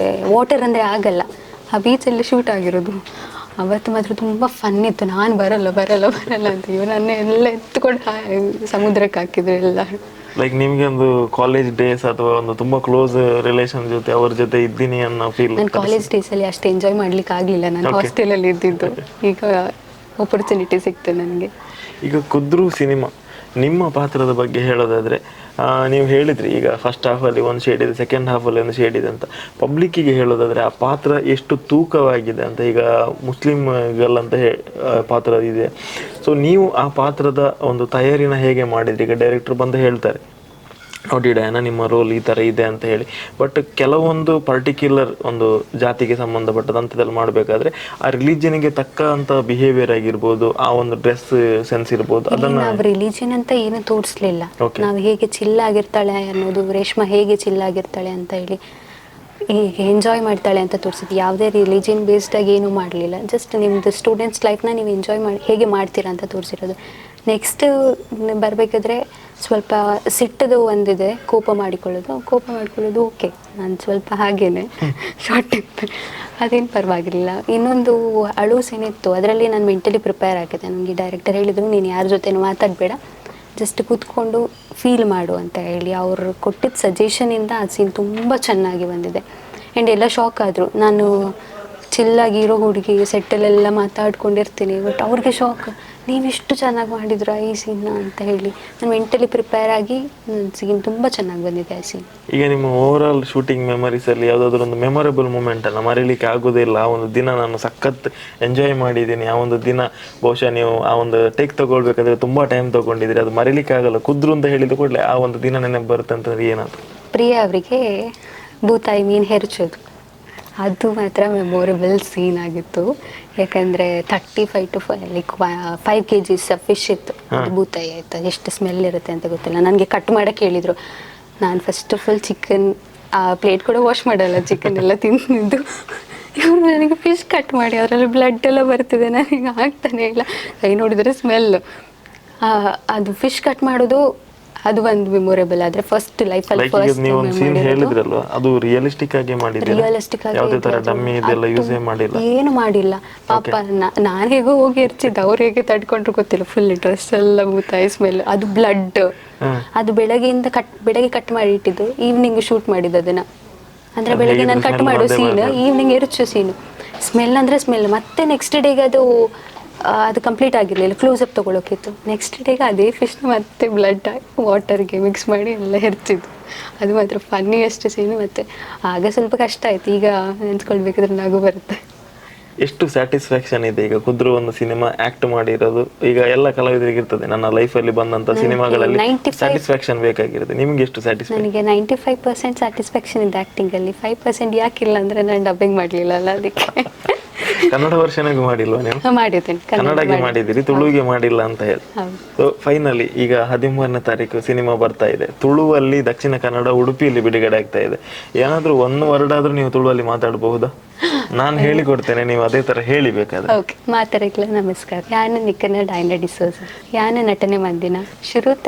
Speaker 3: ವಾಟರ್ ಅಂದರೆ ಆಗಲ್ಲ, ಆ ಬೀಚಲ್ಲಿ ಶೂಟ್ ಆಗಿರೋದು. ಅವತ್ತು ಮಾತ್ರ ತುಂಬ ಫನ್ ಇತ್ತು. ನಾನು ಬರಲ್ಲ ಬರಲ್ಲ ಬರಲ್ಲ ಅಂತ, ಇವನನ್ನೇ ಎಲ್ಲ ಎತ್ಕೊಂಡು ಸಮುದ್ರಕ್ಕೆ ಹಾಕಿದ್ರು ಎಲ್ಲ.
Speaker 4: ಲೈಕ್ ನಿಮಗೆ ಒಂದು ಕಾಲೇಜ್ ಡೇಸ್ ಅಥವಾ ಒಂದು ತುಂಬಾ ಕ್ಲೋಸ್ ರಿಲೇಷನ್ ಜೊತೆ, ಅವ್ರ ಜೊತೆ ಇದ್ದೀನಿ ಅನ್ನೋ ಫೀಲ್?
Speaker 3: ನಾನು ಕಾಲೇಜ್ ಡೇಸಲ್ಲಿ ಅಷ್ಟು ಎಂಜಾಯ್ ಮಾಡ್ಲಿಕ್ಕೆ ಆಗಲಿಲ್ಲ. ನಾನು ಹಾಸ್ಟೆಲಲ್ಲಿ ಇದ್ದಿದ್ದು. ಈಗ ಆಪರ್ಚುನಿಟಿ ಸಿಕ್ತು ನನಗೆ.
Speaker 4: ಈಗ ಕುದ್ರು ಸಿನಿಮಾ, ನಿಮ್ಮ ಪಾತ್ರದ ಬಗ್ಗೆ ಹೇಳೋದಾದ್ರೆ, ನೀವು ಹೇಳಿದ್ರಿ ಈಗ ಫಸ್ಟ್ ಹಾಫಲ್ಲಿ ಒಂದು ಶೇಡ್ ಇದೆ, ಸೆಕೆಂಡ್ ಹಾಫಲ್ಲಿ ಒಂದು ಶೇಡ್ ಇದೆ ಅಂತ. ಪಬ್ಲಿಕ್ಕಿಗೆ ಹೇಳೋದಾದ್ರೆ ಆ ಪಾತ್ರ ಎಷ್ಟು ತೂಕವಾಗಿದೆ ಅಂತ. ಈಗ ಮುಸ್ಲಿಂ ಗರ್ಲ್ ಅಂತ ಪಾತ್ರ ಇದೆ. ಸೊ ನೀವು ಆ ಪಾತ್ರದ ಒಂದು ತಯಾರಿನ ಹೇಗೆ ಮಾಡಿದ್ರಿ? ಈಗ ಡೈರೆಕ್ಟರ್ ಬಂದು ಹೇಳ್ತಾರೆ, ನೋಡಿ ಡಯಾನ, ನಿಮ್ಮ ರೋಲ್ ಈ ಥರ ಇದೆ ಅಂತ ಹೇಳಿ. ಬಟ್ ಕೆಲವೊಂದು ಪರ್ಟಿಕ್ಯುಲರ್ ಒಂದು ಜಾತಿಗೆ ಸಂಬಂಧಪಟ್ಟದಂಥದ್ದೆಲ್ಲ ಮಾಡಬೇಕಾದ್ರೆ ಆ ರಿಲಿಜನ್ಗೆ ತಕ್ಕಂಥ ಬಿಹೇವಿಯರ್ ಆಗಿರ್ಬೋದು, ಆ ಒಂದು ಡ್ರೆಸ್ ಸೆನ್ಸ್ ಇರ್ಬೋದು, ಅದನ್ನ
Speaker 3: ನಾವು ರಿಲಿಜನ್ ಅಂತ ಏನು ತೋರಿಸ್ಲಿಲ್ಲ. ನಾವು ಹೇಗೆ ಚಿಲ್ಲಾಗಿರ್ತಾಳೆ ಅನ್ನೋದು, ರೇಷ್ಮಾ ಹೇಗೆ ಚಿಲ್ಲಾಗಿರ್ತಾಳೆ ಅಂತ ಹೇಳಿ, ಹೇಗೆ ಎಂಜಾಯ್ ಮಾಡ್ತಾಳೆ ಅಂತ ತೋರಿಸಿದ್ವಿ. ಯಾವುದೇ ರಿಲಿಜನ್ ಬೇಸ್ಡಾಗಿ ಏನೂ ಮಾಡಲಿಲ್ಲ. ಜಸ್ಟ್ ನಿಮ್ಮದು ಸ್ಟೂಡೆಂಟ್ಸ್ ಲೈಫ್ನ ನೀವು ಎಂಜಾಯ್ ಮಾಡಿ ಹೇಗೆ ಮಾಡ್ತೀರಾ ಅಂತ ತೋರಿಸಿರೋದು. ನೆಕ್ಸ್ಟ್ ಬರಬೇಕಾದ್ರೆ ಸ್ವಲ್ಪ ಸಿಟ್ಟದು ಒಂದಿದೆ, ಕೋಪ ಮಾಡಿಕೊಳ್ಳೋದು. ಕೋಪ ಮಾಡಿಕೊಳ್ಳೋದು ಓಕೆ, ನಾನು ಸ್ವಲ್ಪ ಹಾಗೇನೆ, ಶಾರ್ಟ್ ಟೆಂಪರ್, ಅದೇನು ಪರವಾಗಿರಲಿಲ್ಲ. ಇನ್ನೊಂದು ಅಳು ಸೀನ್ ಇತ್ತು, ಅದರಲ್ಲಿ ನಾನು ಮೆಂಟಲಿ ಪ್ರಿಪೇರ್ ಆಗಿದೆ. ನನಗೆ ಡೈರೆಕ್ಟರ್ ಹೇಳಿದರು, ನೀನು ಯಾರ ಜೊತೆನೂ ಮಾತಾಡಬೇಡ, ಜಸ್ಟ್ ಕೂತ್ಕೊಂಡು ಫೀಲ್ ಮಾಡು ಅಂತ ಹೇಳಿ. ಅವರು ಕೊಟ್ಟಿದ್ದ ಸಜೆಷನಿಂದ ಆ ಸೀನ್ ತುಂಬ ಚೆನ್ನಾಗಿ ಬಂದಿದೆ. ಆ್ಯಂಡ್ ಎಲ್ಲ ಶಾಕ್ ಆದರು. ನಾನು ಚಿಲ್ಲಾಗಿ ಇರೋ ಹುಡುಗಿ, ಸೆಟ್ಟಲ್ಲೆಲ್ಲ ಮಾತಾಡ್ಕೊಂಡಿರ್ತೀನಿ, ಬಟ್ ಅವ್ರಿಗೆ ಶಾಕ್, ನೀವಿಷ್ಟು ಚೆನ್ನಾಗಿ ಮಾಡಿದ್ರಾ ಈ ಸೀನ್ನ ಅಂತ ಹೇಳಿ. ನಾನು ಮೆಂಟಲಿ ಪ್ರಿಪೇರ್ ಆಗಿ ನನ್ನ ಸೀನ್ ತುಂಬ ಚೆನ್ನಾಗಿ ಬಂದಿದೆ ಆ ಸೀನ್.
Speaker 4: ಈಗ ನಿಮ್ಮ over all shooting memories ಅಲ್ಲಿ ಯಾವುದಾದ್ರೂ ಒಂದು ಮೆಮೊರೇಬಲ್ ಮೂಮೆಂಟ್ ಅನ್ನ, ಮರೀಲಿಕ್ಕೆ ಆಗೋದಿಲ್ಲ, ಆ ಒಂದು ದಿನ ನಾನು ಸಖತ್ ಎಂಜಾಯ್ ಮಾಡಿದ್ದೀನಿ, ಆ ಒಂದು ದಿನ ಬಹುಶಃ ನೀವು ಆ ಒಂದು ಟೇಕ್ ತಗೊಳ್ಬೇಕಾದ್ರೆ ತುಂಬಾ ಟೈಮ್ ತಗೊಂಡಿದ್ದೀರಿ, ಅದು ಮರೀಲಿಕ್ಕೆ ಆಗಲ್ಲ, ಕುದ್ರು ಅಂತ ಹೇಳಿದ ಕೂಡಲೇ ಆ ಒಂದು ದಿನ ನೆನಪು ಬರುತ್ತೆ ಅಂತಂದ್ರೆ ಏನದು?
Speaker 3: ಪ್ರಿಯಾ ಅವರಿಗೆ ಬೂತಾಯಿ ಮೀನು ಹೆರಚೋದು, ಅದು ಮಾತ್ರ ಮೆಮೊರೇಬಲ್ ಸೀನ್ ಆಗಿತ್ತು. ಯಾಕಂದರೆ 35 to like 5 kgs fish ಇತ್ತು ಅದು. ಬೂತಾಯಿ ಆಯಿತು, ಎಷ್ಟು ಸ್ಮೆಲ್ ಇರುತ್ತೆ ಅಂತ ಗೊತ್ತಿಲ್ಲ ನನಗೆ. ಕಟ್ ಮಾಡೋಕ್ಕೆ ಹೇಳಿದರು. ನಾನು first of all chicken ಆ ಪ್ಲೇಟ್ ಕೂಡ ವಾಶ್ ಮಾಡಲ್ಲ, ಚಿಕನ್ ಎಲ್ಲ ತಿಂದಿದ್ದು. ಇವರು ನನಗೆ ಫಿಶ್ ಕಟ್ ಮಾಡಿ, ಅದರಲ್ಲಿ ಬ್ಲಡ್ ಎಲ್ಲ ಬರ್ತಿದೆ, ನನಗೆ ಆಗ್ತಾನೆ ಇಲ್ಲ. ಕೈ ನೋಡಿದರೆ ಸ್ಮೆಲ್. ಅದು ಫಿಶ್ ಕಟ್ ಮಾಡೋದು, ಅದು ಒಂದು ಮೆಮೊರೇಬಲ್. ಆದರೆ ಫಸ್ಟ್ ಲೈಫಲ್ಲಿ
Speaker 4: ಲೈಕ್ ಈಗ
Speaker 3: ಫಸ್ಟ್
Speaker 4: ನೀವು ಒಂದು ಸೀನ್ ಹೇಳಿದ್ರಲ್ವಾ, ಅದು ರಿಯಲಿಸ್ಟಿಕ್ ಆಗಿ ಮಾಡಿದ್ದೀರಾ?
Speaker 3: ರಿಯಲಿಸ್ಟಿಕ್ ಆಗಿ
Speaker 4: ಯಾವುದೇ ತರ
Speaker 3: ಇದೆ ಅದು.
Speaker 4: ಡಮ್ಮಿ ಇದೆಲ್ಲ
Speaker 3: ಅದು
Speaker 4: ಯೂಸೇ ಮಾಡಿಲ್ಲ?
Speaker 3: ಏನು ಮಾಡಿಲ್ಲ. ಪಾಪ, ನಾನು ಹೇಗೋ ಹೋಗಿ ಎರ್ಚಿದ್ದೆ, ಅವ್ರು ಹೇಗೆ ತಡ್ಕೊಂಡ್ರು ಗೊತ್ತಿಲ್ಲ. ಫುಲ್ ಡ್ರೆಸ್ ಎಲ್ಲ ಬೂತಾಯಿ ಸ್ಮೆಲ್, ಅದು ಬ್ಲಡ್. ಅದು ಬೆಳಗ್ಗೆಯಿಂದ ಕಟ್, ಬೆಳಗ್ಗೆ ಕಟ್ ಮಾಡಿ ಇಟ್ಟಿದ್ದು, ಈವ್ನಿಂಗ್ ಶೂಟ್ ಮಾಡಿದ್ದು ಅದನ್ನ. ಅಂದ್ರೆ
Speaker 4: ಅದು
Speaker 3: ಬೆಳಗ್ಗೆ ನಾನು
Speaker 4: ಹೇಗಿದ್ರು
Speaker 3: ಕಟ್
Speaker 4: smell
Speaker 3: ಮಾಡೋ
Speaker 4: ಬಂದೇ
Speaker 3: ಸೀನ್,
Speaker 4: ಬರ್ತದೆ.
Speaker 3: ಈವ್ನಿಂಗ್ ಎರಚೋ ಸೀನು. Smell ಅಂದರೆ ಸ್ಮೆಲ್. ಮತ್ತೆ ನೆಕ್ಸ್ಟ್ ಡೇಗೆ ಅದು ಅದು ಕಂಪ್ಲೀಟ್ ಆಗಿರಲಿಲ್ಲ, ಕ್ಲೋಸಪ್ ತೊಗೊಳೋಕಿತ್ತು. ನೆಕ್ಸ್ಟ್ ಡೇಗೆ ಅದೇ ಫಿಶ್ನ ಮತ್ತೆ ಬ್ಲಡ್ ವಾಟರ್ಗೆ ಮಿಕ್ಸ್ ಮಾಡಿ ಎಲ್ಲ ಹೆರ್ಚಿದ್ದು. ಅದು ಮಾತ್ರ ಫನ್ನಿಯಸ್ಟ್ ಸೀನು. ಮತ್ತು ಆಗ ಸ್ವಲ್ಪ ಕಷ್ಟ ಆಯಿತು, ಈಗ ನೆನ್ಸ್ಕೊಳ್ಬೇಕಾದ್ರೆ ನಗು ಬರುತ್ತೆ.
Speaker 4: ಎಷ್ಟು ಸ್ಯಾಟಿಸ್ಫ್ಯಾಕ್ಷನ್ ಇದೆ ಈಗ ಕುದ್ರು ಒಂದು ಸಿನಿಮಾ ಆಕ್ಟ್ ಮಾಡಿರೋದು? ಈಗ ಎಲ್ಲ ಕಲಾವಿದರಿಗೆ ಇರ್ತದೆ, ನನ್ನ ಲೈಫಲ್ಲಿ ಬಂದಂತ
Speaker 3: ನನಗೆ
Speaker 4: ಸಿನಿಮಾಗಳಲ್ಲಿ
Speaker 3: 95
Speaker 4: ಸ್ಯಾಟಿಸ್ಫ್ಯಾಕ್ಷನ್ ಬೇಕಾಗಿರುತ್ತೆ. ನಿಮ್ಗೆ ಎಷ್ಟು ಸ್ಯಾಟಿಸ್ಫ್ಯಾಕ್ಷನ್?
Speaker 3: ನನಗೆ 95% ಸ್ಯಾಟಿಸ್ಫ್ಯಾಕ್ಷನ್ ಇದೆ ಆ್ಯಕ್ಟಿಂಗಲ್ಲಿ. 5% ಯಾಕಿಲ್ಲ ಅಂದರೆ ನಾನು ಡಬ್ಬಿಂಗ್ ಮಾಡಲಿಲ್ಲ ಅಲ್ಲ, ಅದಕ್ಕೆ.
Speaker 4: ಕನ್ನಡ ವರ್ಷನಿಗೂ ಮಾಡಿಲ್ವಾ ನೀವು?
Speaker 3: ಮಾಡಿದ್ದೇನೆ.
Speaker 4: ಕನ್ನಡಗೆ ಮಾಡಿದ್ದೀರಿ, ತುಳುವಿಗೆ ಮಾಡಿಲ್ಲ ಅಂತ ಹೇಳಿ.
Speaker 3: ಹೌದು.
Speaker 4: ಸೊ ಫೈನಲಿ ಈಗ 13ನೇ ತಾರೀಕು ಸಿನಿಮಾ ಬರ್ತಾ ಇದೆ. ತುಳುವಲ್ಲಿ ದಕ್ಷಿಣ ಕನ್ನಡ ಉಡುಪಿಯಲ್ಲಿ ಬಿಡುಗಡೆ ಆಗ್ತಾ ಇದೆ. ಏನಾದ್ರೂ ಒಂದು ವರ್ಡ್ ಆದ್ರೂ ನೀವು ತುಳುವಲ್ಲಿ ಮಾತಾಡಬಹುದಾ? ನಾನು ಹೇಳಿಕೊಡ್ತೇನೆ, ನೀವು ಅದೇ ತರ ಹೇಳಿ ಬೇಕಾದ್ರೆ.
Speaker 3: ಓಕೆ. ಮಾತರಿಕ್ಲ ನಮಸ್ಕಾರ. ಯಾನ ನಿಕ್ಕನ ಡೈನ ಡಿಸೋಜ, ಯಾನ ನಟನೆ ಮಂದಿನ ಶುರುತ್ತ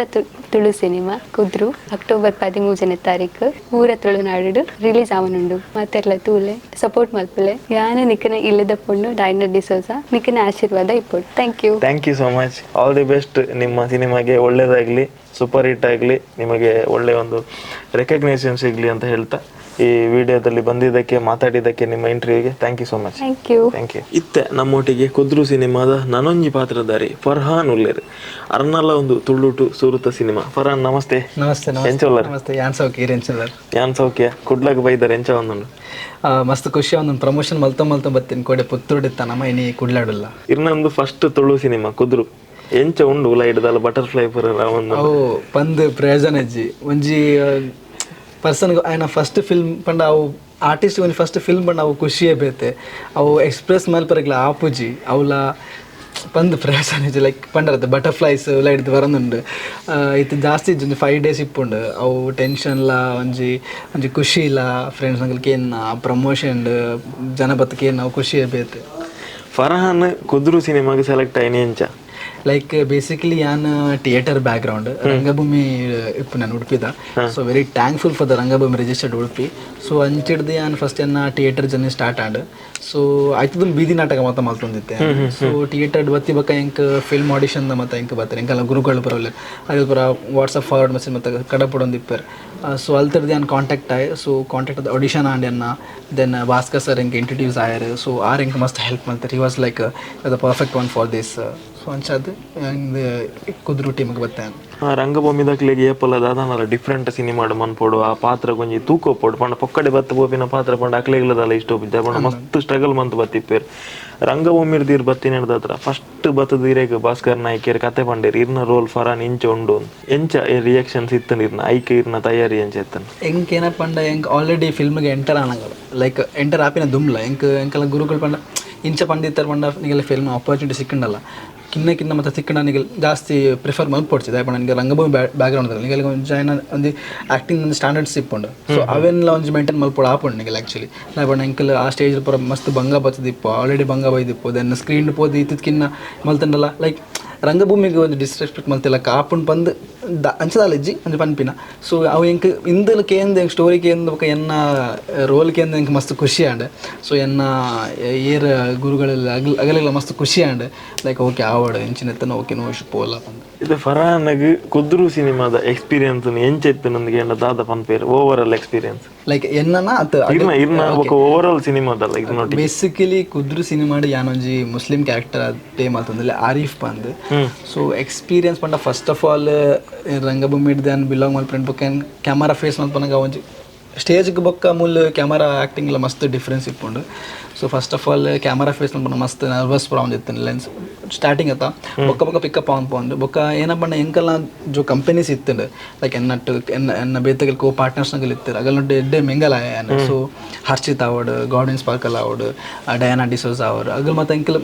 Speaker 3: ತುಳು ಸಿನಿಮಾ ಕುದ್ರು ಅಕ್ಟೋಬರ್ 13ನೇ ತಾರೀಕು ಊರ ತುಳುನಾಡು ರಿಲೀಸ್ ಆವನುಂಡು. ಮಾತೆರ್ಲ ತೂಲೆ, ಸಪೋರ್ಟ್ ಮಲ್ಪುಲೆ. ಯಾನ ನಿಕ್ಕನ ಇಲ್ಲದ ಪೊಣ್ಣು ಡೈನ ಡಿಸೋಜ, ನಿಕ್ಕನ ಆಶೀರ್ವಾದ ಇಪ್ಪೊಡು. Thank you.
Speaker 4: Thank you so much, all the best. ನಿಮ್ಮ ಸಿನಿಮಾಗೆ ಒಳ್ಳೇದಾಗಲಿ, ಸೂಪರ್ ಹಿಟ್ ಆಗಲಿ, ನಿಮಗೆ ಒಳ್ಳೆ ಒಂದು ರೆಕಗ್ನೇಷನ್ ಸಿಗಲಿ ಅಂತ ಹೇಳ್ತಾ ಈ ವಿಡಿಯೋದಲ್ಲಿ ಬಂದಿದ್ದಕ್ಕೆ, ಮಾತಾಡಿದ್ದಕ್ಕೆ, ನಿಮ್ಮ ಇಂಟರ್ವ್ಯೂಗೆ thank you so much.
Speaker 3: Thank you.
Speaker 4: Thank you. ಇತ್ತೆ ನಮ್ಮೊಟ್ಟಿಗೆ ಕುದ್ರು ಸಿನಿಮಾದ ನನೊಂಜಿ ಪಾತ್ರಧಾರಿ ಫರ್ಹಾನ್ ಉಲ್ಲೇರ್. ಅರ್ನಲ್ಲ ಒಂದು ತುಳುಟು ಸುರುತ ಸಿನಿಮಾ. ಫರ್ಹಾನ್, ನಮಸ್ತೆ.
Speaker 2: ನಮಸ್ತೆ, ನಮಸ್ತೆ.
Speaker 4: ಎಂಚೊಲ್ಲರ್?
Speaker 2: ನಮಸ್ತೆ, ಯಾನ್ ಸೌಖ್ಯ, ಈರ್ ಎಂಚೊಲ್ಲರ್?
Speaker 4: ಯಾನ್ ಸೌಖ್ಯ. ಕುಡ್ಲಗ್ ಬೈದಾರೆ, ಎಂಚ ಒಂದುಂಡು?
Speaker 2: ಮಸ್ತ್ ಖುಷಿ. ಒಂದೊಂದು ಪ್ರಮೋಷನ್ ಮಲ್ತ ಮಲ್ತ ಬತ್ತೀನಿ ಕೋಡೆ ಪುತ್ತೂಡಿತ್ತ ನಮ್ಮ ಇನಿ ಕುಡ್ಲಾಡುಲ್ಲ.
Speaker 4: ಇರ್ನೊಂದು ಫಸ್ಟ್ ತುಳು ಸಿನಿಮಾ ಕುದ್ರು, ಎಂಚ ಉಂಡು ಉಲ ಹಿಡ್ದಲ್ಲ ಬಟರ್ಫ್ಲೈ ಪುರ ಒಂದು?
Speaker 2: ಅವು ಪಂದ್ ಪ್ರಯೋಜನ ಇಜ್ಜಿ. ಒಂಜಿ ಪರ್ಸನ್ ಆಯ್ನ ಫಸ್ಟ್ ಫಿಲ್ಮ್ ಪಂಡ, ಅವು ಆರ್ಟಿಸ್ಟ್ ಒಂಜಿ ಫಸ್ಟ್ ಫಿಲ್ಮ್ ಪಂಡ ಅವು ಖುಷಿಯೇ ಬೇತೆ. ಅವು ಎಕ್ಸ್ಪ್ರೆಸ್ ಮಲ್ಪರೆಗ್ಲ ಆಪುಜಿ. ಅವಲ ಪಂದ್ ಪ್ರಯೋಜನ ಇಜ್ಜಿ. ಲೈಕ್ ಪಂಡರತ್ತೆ ಬಟರ್ಫ್ಲೈಸ್ ಉಲ ಹಿಡ್ದು ಬರೋದುಂಡು. ಇತ್ತು ಜಾಸ್ತಿ ಇಜ್ಜಿ, ಒಂಜಿ 5 ಡೇಸ್ ಇಪ್ಪುಂಡು. ಅವು ಟೆನ್ಷನ್ಲ ಒಂಜಿ ಒಂಜಿ ಖುಷಿ ಇಲ್ಲ. ಫ್ರೆಂಡ್ಸ್ ಕೇನ್ನ ಪ್ರಮೋಷನ್ ಜನ ಬತ್ತಕೇನ್ ಅವು ಖುಷಿಯೇ ಬೇತೆ.
Speaker 4: ಫರ್ಹಾನ್ ಕುದ್ರು ಸಿನಿಮಾಗೆ ಸೆಲೆಕ್ಟ್ ಆಯ್ನಿ ಎಂಚ?
Speaker 2: ಲೈಕ್ ಬೇಸಿಕಲಿ ಯಾನ್ ಥಿಯೇಟರ್ ಬ್ಯಾಕ್ಗ್ರೌಂಡ್, ರಂಗಭೂಮಿ ಇಪ್ಪು ನಾನು ಉಡುಪಿದ. So very thankful for the Rangabhoomi registered Udupi. So ಅಂಚಿಡ್ದು ಯಾನ್ ಫಸ್ಟ್ ಎನ್ನ theatre journey start and. So ಆಯ್ತದ ಬೀದಿ ನಾಟಕ ಮಾತ ಮಲ್ತೊಂದಿತ್ತೆ. ಸೊ ಥಿಯೇಟರ್ ಬತ್ತಿ ಬಕ್ಕ ಎಂಕ್ ಫಿಲ್ಮ್ ಆಡಿಷನ್ ಮತ್ತೆ ಎಂಕ್ ಬರ್ತಾರೆ. ಎಂಕೆಲ್ಲ ಗುರುಗಳು ಬರೋಲ್ಲ, ಅದು ಪೂರ WhatsApp forward message ಮತ್ತೆ ಕಡಪುಡೊಂದು ಇಪ್ಪರ್. ಸೊ ಅಲ್ತರ್ದು ಯಾನ್ ಕಾಂಟ್ಯಾಕ್ಟ್ ಆಯ್. So contact audition and ಎನ್ನ then Bhaskar sir ಎಂಕ್ ಇಂಟ್ರಡ್ಯೂಸ್ ಆಯರ್. ಸೊ ಆರ್ ಎಂಕ್ ಮಸ್ತ್ ಹೆಲ್ಪ್ ಮಾಡ್ತಾರೆ. He was like the perfect one for this. So ಅಂಚಾದ್ ಕುದ್ರು ಟೀಮ್ಗೆ ಬತ್ತೆ.
Speaker 4: ಆ ರಂಗಭೂಮಿ ದಾಖಲೆಗೆ ಏಪಲ್ಲ ದಾದಾನಲ್ಲ ಡಿಫ್ರೆಂಟ್ ಸಿನಿಮಾಡ್ ಮನ್ಪೋಡು, ಆ ಪಾತ್ರ ಕೊಂಜಿ ತೂಕ ಪೋಡು ಪಂಡ ಪೊಕ್ಕಡೆ ಬತ್ತ ಪೋಪಿನ ಪಾತ್ರ ಪಂಡ ಅಕ್ಲೆಗ್ಲದಲ್ಲ ಇಷ್ಟ ಒಪ್ಪಿದ್ದೆ ಪಂಡ ಮಸ್ತ್ ಸ್ಟ್ರಗಲ್ ಮಂತ್ ಬತ್ತಿಪ್ಪೇರು. ರಂಗಭೂಮಿ ಇರ್ದಿರ್ ಬತ್ತಿನ ಹತ್ರ ಫಸ್ಟ್ ಬತ್ತದ ಇರೇಗ್ ಭಾಸ್ಕರ್ ನಾಯ್ಕೇರ್ ಕತೆ ಪಂಡೇರ್, ಇರ್ನ ರೋಲ್ ಫರಾನ್ ಇಂಚ ಉಂಡು ಅಂದ್. ಎಂಚ ರಿಯಾಕ್ಷನ್ಸ್ ಇತ್ತನ್ ಇರ್ನ, ಐಕ್ ಇರ್ನ ತಯಾರಿ ಎಂಚ ಇತ್ತನ್?
Speaker 2: ಎಂಕ್ ಏನಪ್ಪ ಪಂಡ, ಎಂಕ್ ಆಲ್ರೆಡಿ ಫಿಲ್ಮ್ಗೆ ಎಂಟರ್ ಆನಂಗಲ್ಲ, ಲೈಕ್ ಎಂಟರ್ ಆಪಿನ ದುಮ್ಲ. ಎಂಕ್ ಎಂಕೆಲ್ಲ ಗುರುಗಳು ಪಂಡ ಇಂಚ ಪಂಡಿತ್ತರ್ ಪಂಡ ನಿಗೆಲ್ಲ ಫಿಲ್ಮ್ ಆಪರ್ಚುನಿಟಿ ಸಿಕ್ಕಂಡಲ್ಲ, ಕಿನ್ನ ಕಿನ್ನ ಮತ್ತೆ ಸಿಕ್ಕಂಡ ನಿಗೆ ಜಾಸ್ತಿ ಪ್ರಿಫರ್ ಮಲ್ಪೊಡ್ಚಿದೆ. ಪಂಡ ನಿಗೆ ರಂಗಭೂಮಿ ಬ್ಯಾಕ್ಗ್ರೌಂಡ್ ನಿಗೆ ಒಂಜಿ ಜಾಯ್ನ ಒಂದು ಆ್ಯಕ್ಟಿಂಗ್ ಒಂದು ಸ್ಟ್ಯಾಂಡರ್ಡ್ಸ್ ಇಪ್ಪುಂಡು. ಸೊ ಅವೆಲ್ಲ ಒಂಜಿ ಮೇಂಟೈನ್ ಮಲ್ಪೊಡು ಆಪುಂಡು ನಿಗೆ ಆ್ಯಕ್ಚುಲಿ. ಪಂಡ ಎಂಕಲ್ ಆ ಸ್ಟೇಜ್ ಪೂರ ಮಸ್ತ್ ಬಂಗ ಬತ್ತದಿಪ್ಪು, ಆಲ್ರೆಡಿ ಬಂಗ ಬೈದಿಪ್ಪು. Then screen ಪೋದು ಇತ್ತಿದ್ ಕಿನ್ನ ಮಲ್ತಂಡಲ್ಲ, ಲೈಕ್ ರಂಗಭೂಮಿಗೆ ಒಂದು ಡಿಸ್ರೆಸ್ಪೆಕ್ಟ್ ಮಲ್ತಿಲ್ಲ ಕಾಪುಂಡು ಪಂದ್ ಅಂಚದಾಲ ಇಜ್ಜಿ ಒಂಜಿ ಪನ್ಪಿನ. ಸೊ ಅವು ಎಂಕ್ ಇಂದಲ ಕೇಂದ್ ಎಂಕ್ ಸ್ಟೋರಿ ಕೇಂದ್ ಬೊಕ ಎನ್ನ ರೋಲ್ ಕೇಂದ್ ಎಂಕ್ ಮಸ್ತ್ ಖುಷಿ ಆಂಡ್. ಸೊ ಎನ್ನ ಏರ್ ಗುರುಗಳೆಲ್ಲ ಅಗಲೆಲ್ಲ ಮಸ್ತ್ ಖುಷಿ and. Like okay ಆವಡ್ ಎಂಚಿನ okay no issue ಪೋಲ ಪಂದ್.
Speaker 4: ಇದು ಫರಾನಗ್ ಕುದ್ರು ಸಿನಿಮಾದ ಎಕ್ಸ್ಪೀರಿಯನ್ಸ್ ಎಂಚ ಇತ್ತು ನಂಗೆ ಏನ ದಾದ ಪನ್ಪೇರ್ over all experience?
Speaker 2: Like ಎನ್ನನ ಅತ್
Speaker 4: ಇರ್ನ ಇರ್ನ ಬೊಕ ಓವರ್ ಆಲ್ ಸಿನಿಮಾದಲ್ಲ ಇರ್ನೊಟ್ಟಿಗೆ.
Speaker 2: Basically ಕುದ್ರು ಸಿನಿಮಾಡ್ ಯಾನೊಂಜಿ Muslim character play ಮಲ್ತೊಂದುಲ್ಲೆ Arif ಪಂದ್. ಸೊ ಎಕ್ಸ್ಪೀರಿಯನ್ಸ್ ಪಂಡ first of all ರಂಗಭೂಮಿ ಹಿಡ್ದು ಬಿಲಾಂಗ್ ಮಲ್ಪುನ ಬೊಕ್ಕ ಕ್ಯಾಮರಾ ಫೇಸ್ ಮಲ್ಪನಗ ಒಂಜಿ ಸ್ಟೇಜ್ಗೆ ಬೊಕ್ಕ ಮೂಲ ಕ್ಯಾಮರಾ ಆ್ಯಕ್ಟಿಂಗ್ ಎಲ್ಲ ಮಸ್ತ್ ಡಿಫ್ರೆನ್ಸ್ ಇಪ್ಪುಂಡು. So first of all camera face ಮಲ್ಪನ ಮಸ್ತ್ ನರ್ವಸ್ ಪೂರ ಇತ್ತು ಲೆನ್ಸ್ ಸ್ಟಾರ್ಟಿಂಗ್ ಅತ್ತ. ಬೊಕ್ಕ ಬೊಕ್ಕ ಪಿಕಪ್ ಆನ್ ಪೋಂಡು. ಬೊಕ್ಕ ಏನಪ್ಪ ಎಂಕೆಲ್ಲ ಜೋ ಕಂಪನೀಸ್ ಇತ್ತುಂಡು, ಲೈಕ್ ಎನ್ನಟ್ಟು ಎನ್ನ ಎನ್ನ ಬೇತಗಲ್ ಕೋ ಪಾರ್ಟ್ನರ್ಸ್ ನಂಗಲ್ ಇತ್ತು, ಅಗಲ್ ಎಡ್ಡೆ ಮಿಂಗಲ್ ಆಯ. ಸೊ ಹರ್ಷಿತ್ ಆವಡ್, ಗಾರ್ಡನ್ ಸ್ಪಾರ್ಕಲ್ ಆವಡ್, ಡಯಾನಾ ಡಿಸೋಜ್ ಆವಡ್, ಅಗಲ್ ಮತ್ತೆ ಎಂಕಲ್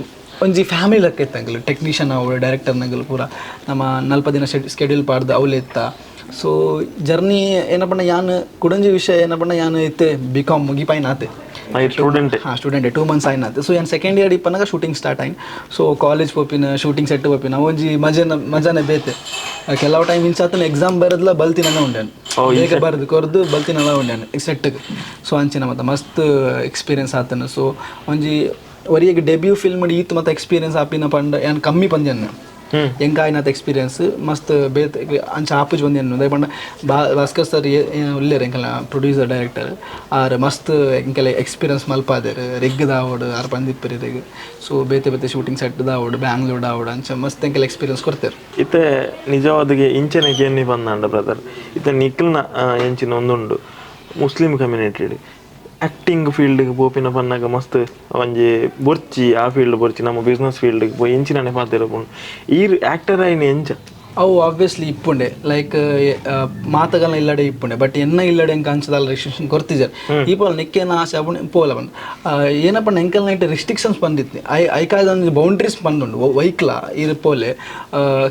Speaker 2: ಒಂಜಿ ಫ್ಯಾಮಿಲಿ ಲೆಕ್ಕ ಇತ್ತು. ಅಂಕಲ್ ಟೆಕ್ನಿಷಿಯನ್ ಆವಡ್, ಡೈರೆಕ್ಟರ್ ನಂಗಲ್ ಪೂರ ನಮ್ಮ ನಲ್ಪ ದಿನ ಸ್ಕೆಡ್ಯೂಲ್ ಪಾಡ್ದು ಅವಳು ಇತ್ತ. ಸೊ ಜರ್ನಿ ಏನಪ್ಪ ಯಾನ್ ಕುಡಂಜಿ ವಿಷಯ ಏನಪ್ಪ ಯಾನ್ ಇತ್ತೆ ಬಿ ಕಾಮ್ ಮುಗಿಪಾಯಿನ ಆತೆ.
Speaker 4: ಸ್ಟೂಡೆಂಟ್?
Speaker 2: ಹಾಂ, ಸ್ಟೂಡೆಂಟ್ 2 ಮಂತ್ಸ್ ಆಯ್ನಾತೆ. ಸೊ ಯಾನ್ ಸೆಕೆಂಡ್ ಇಯರ್ ಇಪ್ಪನಾಗ ಶೂಟಿಂಗ್ ಸ್ಟಾರ್ಟ್ ಆಯ್ನ್. ಸೊ ಕಾಲೇಜ್ ಪೋಪಿನ, ಶೂಟಿಂಗ್ ಸೆಟ್ ಪೋಪಿನ ಒಂಜಿ ಮಜನ ಮಜಾನೆ ಬೇತೆ. ಕೆಲವು ಟೈಮ್ ಇಂಚಾತನ ಎಕ್ಸಾಮ್ ಬರೆದ್ಲ ಬಲ್ತಿನ ಉಂಡಾನು, ಬೇಗ ಬರೆದು ಕೊರ್ದು ಬಲ್ತಿನಲ್ಲ ಉಂಡಾನು ಸೆಟ್ಗೆ. ಸೊ ಅಂಚಿನ ಮತ್ತೆ ಮಸ್ತ್ ಎಕ್ಸ್ಪೀರಿಯನ್ಸ್ ಆತನ. ಸೊ ಒಂಜಿ ಒರಿಯಗ್ ಡೆಬ್ಯೂ ಫಿಲ್ಮ್ ಈತ್ ಮತ್ತೆ ಎಕ್ಸ್ಪೀರಿಯನ್ಸ್ ಆಪಿನ ಪಂಡ ಯಾನ್ ಕಮ್ಮಿ ಪಂಜನ್. ಎಂಕಾಯಿನಾತ್ ಎಕ್ಸ್ಪೀರಿಯನ್ಸ್ ಮಸ್ತ್ ಬೇತೆ ಅಂಚ ಆಪುಜಿ ಒಂದೇನು ಪಂಡ ಭಾಸ್ಕರ್ ಸರ್ ಉಲ್ಲೇರು ಎಂಕಲ್ನ ಪ್ರೊಡ್ಯೂಸರ್ ಡೈರೆಕ್ಟರ್ ಆರ್ ಮಸ್ತ್ ಎಂಕಲೆ ಎಕ್ಸ್ಪೀರಿಯನ್ಸ್ ಮಲ್ಪಾದೆರ್ ರಿಗ್ ದಾವಡ್ ಆರ್ ಪಂದಿಪ್ಪೆರ್ ಇರೆಗ್. ಸೊ ಬೇತೆ ಬೇತೆ ಶೂಟಿಂಗ್ ಸೆಟ್ ದಾವಡ್ ಬ್ಯಾಂಗ್ಳೂರ್ ದಾವಡ್ ಅಂಚ ಮಸ್ತ್ ಎಂಕಲ್ ಎಕ್ಸ್ಪೀರಿಯನ್ಸ್ ಕೊರ್ತೆರ್.
Speaker 4: ಇತ್ತೆ ನಿಜವಾದಿಗೆ ಇಂಚನೆ ಕೇನ್ನಿ ಬಂದಾಂಡ ಬ್ರದರ್, ಇತ್ತೆ ನಿಖಿಲ್ನ ಎಂಚಿನ ಒಂದುಂಡು Muslim community acting ಫೀಲ್ಡ್ಗೆ ಪೋಪಿನ ಪನ್ನಾಗ ಮಸ್ತ್ ಒಂಜಿ ಬೊರ್ಚಿ ಆ ಫೀಲ್ಡ್ ಬೊರ್ಚಿ ನಮ್ಮ ಬಿಸ್ನೆಸ್ ಫೀಲ್ಡ್ಗೆ ಪೋಯಿ ಎಂಚಿನನೆ ಪಾತೆರಪುಂಡು ಈ ಆಕ್ಟರ್ ಆಯಿನ ಎಂಚ?
Speaker 2: ಅವು ಆಬ್ವಿಯಸ್ಲಿ ಇಪ್ಪುಂಡೆ, ಲೈಕ್ ಮಾತಗಲ್ನ ಇಲ್ಲಡೆ ಇಪ್ಪುಂಡೆ, ಬಟ್ ಎನ್ನ ಇಲ್ಲಡೆ ಎಂಕ ಅಂಚದಾಲ ರಿಸ್ಟ್ರಿಕ್ಷನ್ ಕೊರ್ತಿಜಾರ್. ಈ ಪೋಲ ನಿಕ್ಕೇನ ಆಸೆ ಆಪುಂಡು ಪೋಲ ಬಂದು ಏನಪ್ಪ ಎಂಕಲ್ ನೈಟ್ ರಿಸ್ಟ್ರಿಕ್ಷನ್ಸ್ ಬಂದಿತ್ತು ಐಕಾದ ಒಂಜಿ ಬೌಂಡ್ರೀಸ್ ಬಂದುಂಡು ವೈಕ್ಲ ಇರ್ ಪೋಲೆ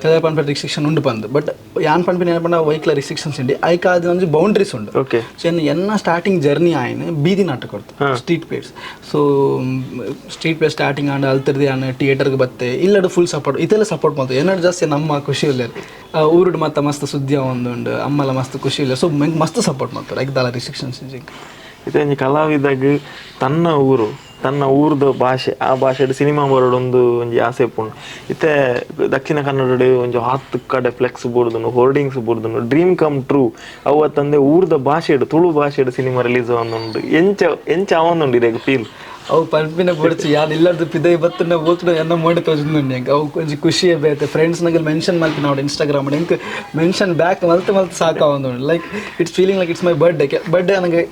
Speaker 2: ಕೆಲವು ಪನ್ಪೆ ರಿಸ್ಟ್ರಿಕ್ಷನ್ ಉಂಡು ಬಂದು, ಬಟ್ ಯಾನ್ ಪನ್ಪಿನ ಏನಪ್ಪ ವೈಕ್ಲ ರಿಸ್ಟ್ರಿಕ್ಷನ್ಸ್ ಉಂಡು ಐಕಾದ ಒಂಜಿ ಬೌಂಡ್ರೀಸ್ ಉಂಡು. ಸೊ ಎನ್ನ ಸ್ಟಾರ್ಟಿಂಗ್ ಜರ್ನಿ ಆಯ್ನ ಬೀದಿ ನಾಟಕ ಕೊಡ್ತು, street plays. So street play starting ಆಂಡ ಅಲ್ತಿರ್ದಿ ಆನ್ ಥಿಯೇಟರ್ಗೆ ಬತ್ತೆ ಇಲ್ಲಡು ಫುಲ್ ಸಪೋರ್ಟ್ ಇದೆಲ್ಲ ಸಪೋರ್ಟ್ ಮಾಡ್ತು ಏನಾದ್ರು ಜಾಸ್ತಿ ನಮ್ಮ ಖುಷಿ ಇಲ್ಲ ಊರುಡು ಮತ್ತೆ ಮಸ್ತ್ ಸುದ್ದಿ ಒಂದುಂಡು ಅಮ್ಮಲ ಮಸ್ತ್ ಖುಷಿ ಇಲ್ಲ. ಸೊ ಮೆಂಗ್ ಮಸ್ತ್ ಸಪೋರ್ಟ್ ಮಾಡ್ತಾರೆ ಐಕ್ ದಾಲ ರಿಸ್ಟ್ರಿಕ್ಷನ್ಸ್.
Speaker 4: ಇತ್ತೆ ಒಂಜಿ ಕಲಾವಿದಾಗ ತನ್ನ ಊರು ತನ್ನ ಊರ್ದ ಭಾಷೆ ಆ ಭಾಷೆಡ್ ಸಿನಿಮಾ ಬರೋಡೊಂದು ಒಂಜಿ ಆಸೆ ಇಪ್ಪುಂಡು. ಇತ್ತೆ ದಕ್ಷಿಣ ಕನ್ನಡಡ್ ಒಂಜಿ ಹಾತ್ ಕಡೆ ಫ್ಲೆಕ್ಸ್ ಬೋರ್ದುನು ಹೋರ್ಡಿಂಗ್ಸ್ ಬೋರ್ದುನು dream come true ಅವು ತಂದೆ ಊರ್ದ ಭಾಷೆಡ್ ತುಳು ಭಾಷೆಡ್ ಸಿನಿಮಾ ರಿಲೀಸ್ ಆವೊಂದುಂಡು ಎಂಚ ಎಂಚ ಆವೊಂದುಂಡು ಇರೆಗ್ ಫೀಲ್?
Speaker 2: ಅವು ಪನ್ಪಿನ ಬೊಡ್ಚಿ ಯಾನ್ ಇಲ್ಲರ್ದು ಪಿದೈ ಬತ್ತುನ ಬೋತುನ ಎನ್ನ ಮೋಡೆ ತೋಜೊಂದುಂಡು ಎಂಕ್ ಅವು ಒಂಜಿ ಖುಷಿಯೇ ಬೇತೆ. ಫ್ರೆಂಡ್ಸ್ ನಗಲ್ ಮೆನ್ಷನ್ ಮಲ್ಪಿನ ಅವಡು ಇನ್ಸ್ಟಾಗ್ರಾಮ್ ಎಂಕ್ ಮೆನ್ಷನ್ ಬ್ಯಾಕ್ ಮಲ್ತ್ ಮಲ್ತ್ ಸಾಕಾವೊಂದುಂಡು. Like it's feeling like it's my birthday birthday ನನಗೆ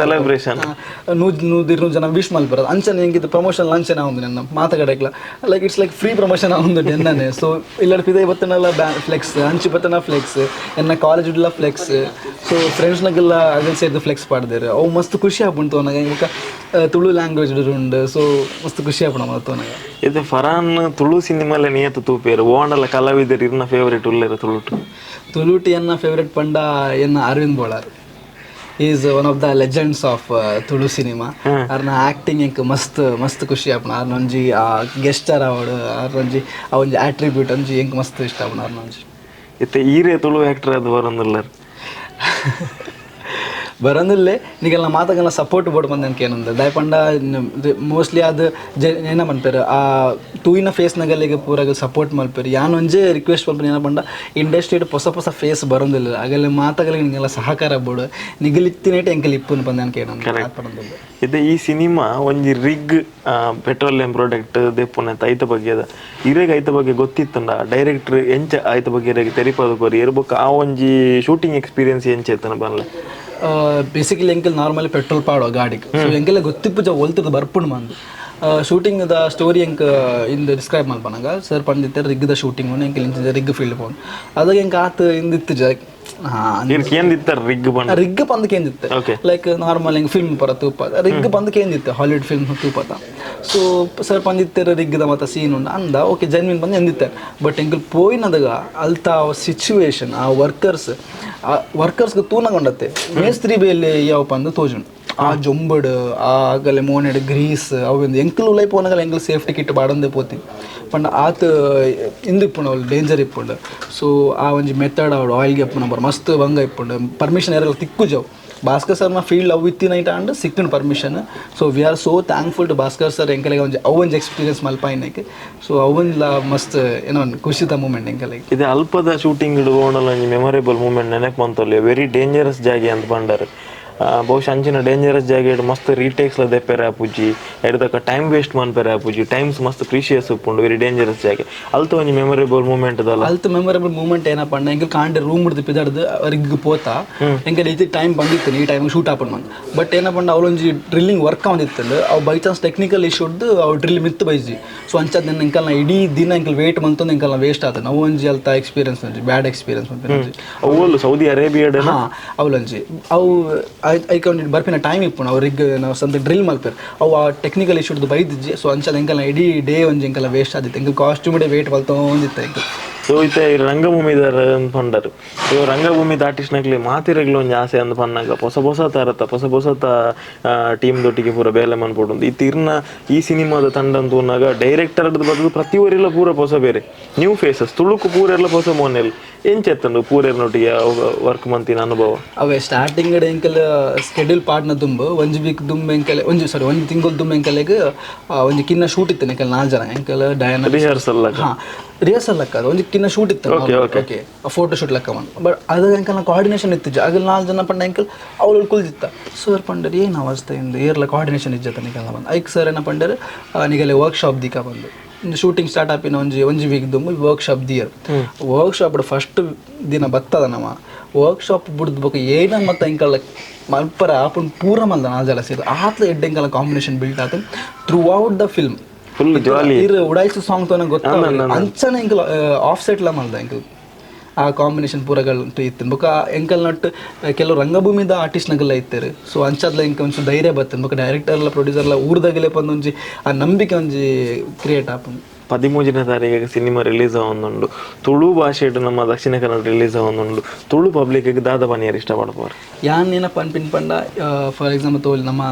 Speaker 4: ಸೆಲೆಬ್ರೇಷನ್
Speaker 2: 100 100 200 ಜನ ವಿಶ್ ಮಲ್ಪರ ಅಂಚನೆ ಎಂಕಿತ್ತು ಪ್ರಮೋಷನ್ ಅಂಚನೆ ಆವೊಂದು ನನ್ನ ಮಾತುಕಡೆಕ್ಲ like it's like free promotion ಆವೊಂದುಂಡು ಎನ್ನನೆ. ಸೊ ಇಲ್ಲಡ್ ಪಿದೈ ಬತ್ತನಲ್ಲ ಬ್ಯಾ ಫ್ಲೆಕ್ಸ್ ಅಂಚಿ ಬತ್ತನ ಫ್ಲೆಕ್ಸ್ ಎನ್ನ ಕಾಲೇಜ್ ಉಡ್ಲ flex. ಸೊ ಫ್ರೆಂಡ್ಸ್ನಾಗೆಲ್ಲ ಅಗಲ್ ಸೇರ್ದು ಫ್ಲೆಕ್ಸ್ ಪಾಡ್ದೇರು ಅವು ಮಸ್ತ್ ಖುಷಿ ಆಪುಂಡು ತೋನಾಗ ಬೊಕ ತುಳು ಲ್ಯಾಂಗ್ವೇಜ್ ಉಂಡು. ಸೊ ಮಸ್ತ್ ಖುಷಿ ಆಪುಂಡು ನಮ ತೋನಾಗ.
Speaker 4: ಇತ್ತೆ ಫರಾನ್ ತುಳು ಸಿನಿಮಾಲೆ ನಿಯತ್ ತೂಪೇರು ಓಂಡಲ ಕಲಾವಿದರು ಇರ್ನ ಫೇವರೇಟ್ ಉಲ್ಲೇರ ತುಳುಟು?
Speaker 2: ತುಳುಟಿ ಎನ್ನ ಫೇವರೇಟ್ ಪಂಡ ಎನ್ನ Aravind Bolar is one of the legends of Tulu cinema. ಅರ್ನ ಆಕ್ಟಿಂಗ್ ಎಂಕ್ ಮಸ್ತ್ ಮಸ್ತ್ ಖುಷಿ ಆಪುಂಡು. ಅರ್ನ ಒಂಜಿ ಆ ಗೆಸ್ಟರ್ ಆವಡ್ ಅರ್ನ ಒಂಜಿ ಆ ಒಂಜಿ ಆಟ್ರಿಬ್ಯೂಟ್ ಒಂಜಿ ಎಂಕ್ ಮಸ್ತ್ ಇಷ್ಟ ಆಪುಂಡು ಅರ್ನ ಒಂಜಿ.
Speaker 4: ಇತ್ತೆ ಈರೇ ತುಳು ಆಕ್ಟರ್ ಅದು ಬರೊಂದುಲ್ಲಾರ್?
Speaker 2: ಬರಂದಿಲ್ಲೆ ನಿಗಲ್ನ ಮಾತಗಲ್ನ ಸಪೋರ್ಟ್ ಬೋರ್ಡ್ ಬಂದ ಏನಂದ್ರೆ ದಾಯ ಪಂಡ ಮೋಸ್ಟ್ಲಿ ಅದು ಏನ ಪನ್ಪೆರ್ ಆ ತೂಯಿನ ಫೇಸ್ ನಗಲಿಗೆ ಪೂರಾಗ ಸಪೋರ್ಟ್ ಮಲ್ಪೆರ್. ಯಾನ್ ಒಂಜೇ ರಿಕ್ವೆಸ್ಟ್ ಮಲ್ಪುನ ಏನ ಪಂಡ ಇಂಡಸ್ಟ್ರಿಡ್ ಹೊಸ ಹೊಸ ಫೇಸ್ ಬರೋದಿಲ್ಲ ಆಗಲೆ ಮಾತಗಲಿಗೆ ನಿಂಗೆಲ್ಲ ಸಹಕಾರ ಬೋಡು ನಿಗಲಿತ್ತಿನೇಟ್ ಎಂಕಲ್ ಇಪ್ಪುನು ಪಂದ್ ಏನಂದ್ರೆ ಪಂಡೊಂದುಲ್ಲೆ.
Speaker 4: ಇತ್ತೆ ಈ ಸಿನಿಮಾ ಒಂಜಿ ರಿಗ್ ಪೆಟ್ರೋಲಿಯಂ ಪ್ರಾಡಕ್ಟ್ ದೆಪ್ಪುನ ಐತ ಬಗ್ಗೆ ಇರೆಗ್ ಐತ ಬಗ್ಗೆ ಗೊತ್ತಿತ್ತುಂಡ ಡೈರೆಕ್ಟರ್ ಎಂಚ ಐತ ಬಗ್ಗೆ ಇರೆಗ್ ತೆರಿಪಾದ ಕೊರಿ ಇರ್ ಬೊಕ್ಕ ಆ ಒಂಜಿ ಶೂಟಿಂಗ್ ಎಕ್ಸ್ಪೀರಿಯನ್ಸ್ ಎಂಚ ಇತ್ತನ ಬನ್ಲೆ?
Speaker 2: ಬೇಸಿಕಲಿ ಎಂಕಲ್ ನಾರ್ಮಲಿ ಪೆಟ್ರೋಲ್ ಪಾಡೋ ಗಾಡಿಗೆ. ಸೊ ಎಂಕೆಲ್ಲ ಗೊತ್ತಿಪ್ಪುಜ ಒಲ್ತದ ಬರ್ಪುಂಡು ಮಂದು. Shooting the story ಎಂಕ್ ಇಂದ ಡಿಸ್ಕ್ರೈಬ್ ಮಲ್ಪನಗ ಸರ್ ಪಂಡಿತ್ತೆರ್ ರಿಗ್ದ ಶೂಟಿಂಗ್ ಎಂಕಲ್ ಇಂಚ ರಿಗ್ ಫೀಲ್ಡ್ ಪೋಂಡು ಅದಾಗ ಎಂಕ್ ಆತ್ ಇಂದಿತ್ತು
Speaker 4: ಇರ್ ಕೇಂದಿತ್ತರ ರಿಗ್ ಪಂಡ?
Speaker 2: ರಿಗ್ ಪಂದ್ ಕೇಂದಿತ್ತೆ. ಲೈಕ್ ನಾರ್ಮಲ್ ಎಂಕ್ ಫಿಲ್ಮ್ ಪರ ತೂಪ ರಿಗ್ ಪಂದ್ ಕೇಂದಿತ್ತೆ ಹಾಲಿವುಡ್ ಫಿಲ್ಮ್ ತೂಪತ. ಸೊ ಸರ್ ಪಂದಿತ್ತೆರ್ ರಿಗ್ದ ಮತ್ತ ಸೀನ್ ಉಂಡು ಅಂದ ಓಕೆ ಜೆನ್ವಿನ್ ಬಂದು ಎಂದಿತ್ತೆ. ಬಟ್ ಎಂಕಲ್ ಪೋಯಿನದಗ ಅಲ್ತ ಸಿಚುವೇಶನ್ ಆ ವರ್ಕರ್ಸ್ ಆ ವರ್ಕರ್ಸ್ಗೆ ತೂನಗೊಂಡತ್ತೆ ಮೇಸ್ತ್ರಿ ಬೇಲೆ ಯಾವ ಪಂದ್ ತೋಜುಂಡು ಆ ಜೊಂಬಡ್ ಆ ಆಗಲೆ ಮೋನೆಡ್ ಗ್ರೀಸ್ ಅವು ಎಂಕಲ್ ಉಲೈ ಪೋನಗಲ ಎಂಕಲ್ ಸೇಫ್ಟಿ ಕಿಟ್ ಬಾಡೊಂದೇ ಪೋತಿ ಪಂಡ ಆತ್ ಇಂದು ಇಪ್ಪುಂಡು ಅವ್ಲು ಡೇಂಜರ್ ಇಪ್ಪುಂಡು. ಸೊ ಆ ಒಂಜಿ ಮೆಥಡ್ ಅವಡು ಆಯಿಲ್ಗೆ ಇಪ್ಪುನ ಬರ್ ಮಸ್ತ್ ಬಂಗ ಇಪ್ಪುಂಡು ಪರ್ಮಿಷನ್ ಏರೆಲ್ಲ ತಿಕ್ಕುಜವು. ಭಾಸ್ಕರ್ ಸರ್ನ ಫೀಲ್ಡ್ ಅವು ಇತ್ತಿನ ಐಟ and ಸಿಕ್ಕುಂಡು permission. So we are so thankful to Bhaskar sir ಎಂಕಲೆಗೆ ಒಂಜಿ ಅವು ಒಂಜಿ ಎಕ್ಸ್ಪೀರಿಯನ್ಸ್ ಮಲ್ಪಾಯಿನಕ್ಕೆ. ಸೊ ಅವೊಂದ್ಲ ಮಸ್ತ್ ಏನೋ ಒಂದು ಖುಷಿತ ಮೂಮೆಂಟ್ ಎಂಕಲೆಗೆ.
Speaker 4: ಇದು ಅಲ್ಪದ ಶೂಟಿಂಗ್ ಓಣಲ ಒಂಜಿ ಮೆಮೊರೇಬಲ್ ಮೂಮೆಂಟ್ ನೆನಪು ಮಂತೊಲಿ ವೆರಿ ಡೇಂಜರಸ್ ಜಾಗೆ ಅಂತ ಪಂಡರ್. ಬಹುಶಃ ಅಂಚಿನ ಡೇಂಜರಸ್ ಜಾಗೆ ಮಸ್ತ್ ರೀಟೇಕ್ಸ್ ಲ ದೆಪ್ಪೆರೆ ಆಪುಜಿ ಎಡ್ದಕ ಟೈಮ್ ವೇಸ್ಟ್ ಮನ್ಪೆರೆ ಆಪುಜಿ ಟೈಮ್ಸ್ ಮಸ್ತ್ ಪ್ರೀಶಿಯಸ್ ಉಪ್ಪುಂಡು ವೆರಿ ಡೇಂಜರಸ್ ಜಾಗೆ ಅಲ್ತ ಒಂಜಿ ಮೆಮೊರೇಬಲ್ ಮೂಮೆಂಟ್ ದಲ್ಲ?
Speaker 2: ಅಲ್ತ ಮೆಮೊರೇಬಲ್ ಮೂಮೆಂಟ್ ಏನಪ್ಪ ಅಂಡ ಎಂಕಲ್ ಕಾಂಡೆ ರೂಮ್ ಹಿಡ್ದು ಪಿದಡ್ದು ರಿಗ್ ಪೋತಾ ಎಂಕಲ್ ಇತಿ ಟೈಮ್ ಬಂದಿತ್ತು ಈ ಟೈಮ್ ಶೂಟ್ ಆಪನ್ ಬಂದು. ಬಟ್ ಏನಪ್ಪ ಅಂಡ ಅವಳೊಂಜಿ ಡ್ರಿಲ್ಲಿಂಗ್ ವರ್ಕ್ ಆವಂದಿತ್ತು ಅವು by chance technical issue ಅವು ಡ್ರಿಲ್ ಮಿತ್ತು ಬೈಜಿ. ಸೊ ಅಂಚದ ಎಂಕಲ್ನ ಇಡೀ ದಿನ ಎಂಕಲ್ ವೇಟ್ ಮಂತೊಂದು ಎಂಕಲ್ನ ವೇಸ್ಟ್ ಆತ ನಾವು ಒಂಜಿ ಅಲ್ತ ಎಕ್ಸ್ಪೀರಿಯನ್ಸ್ ಒಂಜಿ ಬ್ಯಾಡ್ ಎಕ್ಸ್ಪೀರಿಯನ್ಸ್ ಒಂಜಿ.
Speaker 4: ಅವ್ವಲ್ ಸೌದಿ ಅರೇಬಿಯಾಡ್?
Speaker 2: ಹಾ ಅವಲೊಂಜಿ ಅವು ಐಕೊಂಡು ಬರ್ಪಿನ ಟೈಮ್ ಇಪ್ಪುಂಡು ಅವ್ರಿಗೆ ನಾವು ಸಂತ ಡ್ರಿಲ್ ಮಲ್ಪೆರ್ ಅವು ಆ ಟೆಕ್ನಿಕಲ್ ಇಶ್ಯೂಡ್ದು ಬೈದಿಜ್ಜಿ. ಸೊ ಅಂಚದ ಎಂಕಲ್ನ ಇಡೀ ಡೇ ಒಂಜಿ ಎಂಕಲ್ನ ವೇಸ್ಟ್ ಆದಿತ್ತು ಎಂಕಲ್ costume day wait ಮಲ್ತೊಂದಿತ್ತು ಎಂಕಲ್.
Speaker 4: ಸೊ ಇತ್ತೆ ರಂಗಭೂಮಿದಾರ ಪಂಡರು. ಸೊ ರಂಗಭೂಮಿ ಆರ್ಟಿಸ್ಟ್ನಕ್ಲೆ ಮಾತಿರಗ್ಲ ಒಂಜಿ ಆಸೆ ಅಂದ್ ಪನ್ನಗ ಹೊಸ ಹೊಸ ತರತ ಹೊಸ ಹೊಸ ಟೀಮ್ ದೊಟ್ಟಿಗೆ ಪೂರ ಬೇಲೆ ಮನ್ಪೊಡು. ಇತ್ತೆ ಇರ್ನ ಈ ಸಿನಿಮಾದ ತಂಡ ತೂನಾಗ ಡೈರೆಕ್ಟರ್ ಬದಲು ಪ್ರತಿ ಒರಿಲ ಪೂರ ಹೊಸ ಬೇರೆ ನ್ಯೂ ಫೇಸಸ್, ತುಳುಕು ಪೂರೆಲ್ಲ ಹೊಸ ಮೋನೆಲ್. ಎಂಚೆತ್ತಂಡು ಪೂರೆರ್ನೊಟ್ಟಿಗೆ ವರ್ಕ್ ಮಂತಿನ ಅನುಭವ?
Speaker 2: ಅವೇ ಸ್ಟಾರ್ಟಿಂಗ್ ಎಂಕಲ್ ಸ್ಕೆಡ್ಯೂಲ್ ಪಾಡ್ನ ದುಂಬು ಒಂಜಿ ವೀಕ್ ದುಂಬು ಎಂಕಲ್ ಒಂಜಿ, ಸಾರಿ, ಒಂಜಿ ತಿಂಗಳು ದುಂಬು ಎಂಕಲೆಗ್ ಒಂಜಿ ಕಿನ್ನ ಶೂಟ್ ಇತ್ತು. ಎಂಕಲ್ ನಾಲ್ ಜನ ಎಂಕಲ್ ಡಯಾನ.
Speaker 4: ರಿಹರ್ಸಲ್?
Speaker 2: ಹಾ, ರಿಹರ್ಸಲ್ ಲೆಕ್ಕ ಅದು. ಒಂಜಿ ಕಿನ್ನ ಶೂಟ್ ಇತ್ತು. ಓಕೆ, ಫೋಟೋ ಶೂಟ್ ಲೆಕ್ಕ ಬಂದು. ಬಟ್ ಅದು ಎಂಕಲ್ನ ಕೋಆರ್ಡಿನೇಷನ್ ಇತ್ತು. ಅಗಲ್ ನಾಲ್ ಜನ ಪಂಡ ಎಂಕಲ್ ಅವ್ಳು ಕುಲ್ದಿತ್ತ. ಸರ್ ಪಂಡರ್, ಏನು ಅವಸ್ಥೆ ಇಂದು, ಏರ್ಲ ಕೋಆರ್ಡಿನೇಷನ್ ಇಜ್ಜತ್ತ ನಿಕಲ್ನ ಬಂದು. ಐಕ್ ಸರ್ ಏನ ಪಂಡರ್, ನಿಗಲೆ ವರ್ಕ್ ಶಾಪ್ ದೀಕ ಬಂದು. ಶೂಟಿಂಗ್ ಸ್ಟಾರ್ಟ್ ಆಪಿನ ಒಂಜಿ ಒಂಜಿ ವೀಕ್ ದುಂಬು ವರ್ಕ್ ಶಾಪ್ ದಿಯರ್. ವರ್ಕ್ ಶಾಪ್ ಫಸ್ಟ್ ದಿನ ಬತ್ತದ ನಮ್ಮ ವರ್ಕ್ ಶಾಪ್ ಬುಡ್ದು ಬೊಕ ಏನ ಮತ್ತೆ ಎಂಕಲ್ ಮಲ್ಪರ ಆಪುನ್ ಪೂರ ಮಲ್ದ ನಾಲ್ ಜನ ಸೇರಿ. ಆತ್ಲ ಎಡ್ಡೆ ಎಂಕಲ್ ಕಾಂಬಿನೇಷನ್ ಬಿಲ್ಟ್ ಆತ through out the film.
Speaker 4: Full ಜಾಲಿ.
Speaker 2: ಇರ್ ಉಡಾಯಿಸು ಸಾಂಗ್ ತೋನ ಗೊತ್ತ, ಅಂಚನೆ ಎಂಕಲ್ ಆಫ್ ಸೆಟ್ಲ ಮಲ್ದ ಎಂಕಲ್ ಆ ಕಾಂಬಿನೇಷನ್ ಪೂರಗಳು ಇತ್ತು. ಬೊಕ ಎಂಕಲ್ ನಟ್ ಕೆಲವು ರಂಗಭೂಮಿದ ಆರ್ಟಿಸ್ಟ್ ನಗಲ್ಲ ಇತ್ತಾರೆ. ಸೊ ಅಂಚಾದ್ಲ ಎಂಕ ಒಂಚೂರು ಧೈರ್ಯ ಬರ್ತದೆ. ಬೊಕ ಡೈರೆಕ್ಟರ್ ಎಲ್ಲ ಪ್ರೊಡ್ಯೂಸರ್ ಎಲ್ಲ ಊರ್ದಾಗಲೇ ಬಂದು ಒಂಜಿ ಆ ನಂಬಿಕೆ ಒಂಜಿ ಕ್ರಿಯೇಟ್ ಆಪುಂಡು.
Speaker 4: 13ನೇ ತಾರೀಕಿಗೆ ಸಿನಿಮಾ ರಿಲೀಸ್ ಆವೊಂದುಂಡು. ತುಳು ಭಾಷೆಡ್ ನಮ್ಮ ದಕ್ಷಿಣ ಕನ್ನಡ ರಿಲೀಸ್ ಆವೊಂದುಂಡು. ತುಳು ಪಬ್ಲಿಕ್ ದಾದ ಪನಿಯರ್ ಇಷ್ಟಪಡ್ಪೋರು?
Speaker 2: ಯಾನ್ ಏನಪ್ಪ ಅನ್ಪಿನ್ ಪಂಡ, ಫಾರ್ ಎಕ್ಸಾಂಪಲ್ ತೋಲಿ, ನಮ್ಮ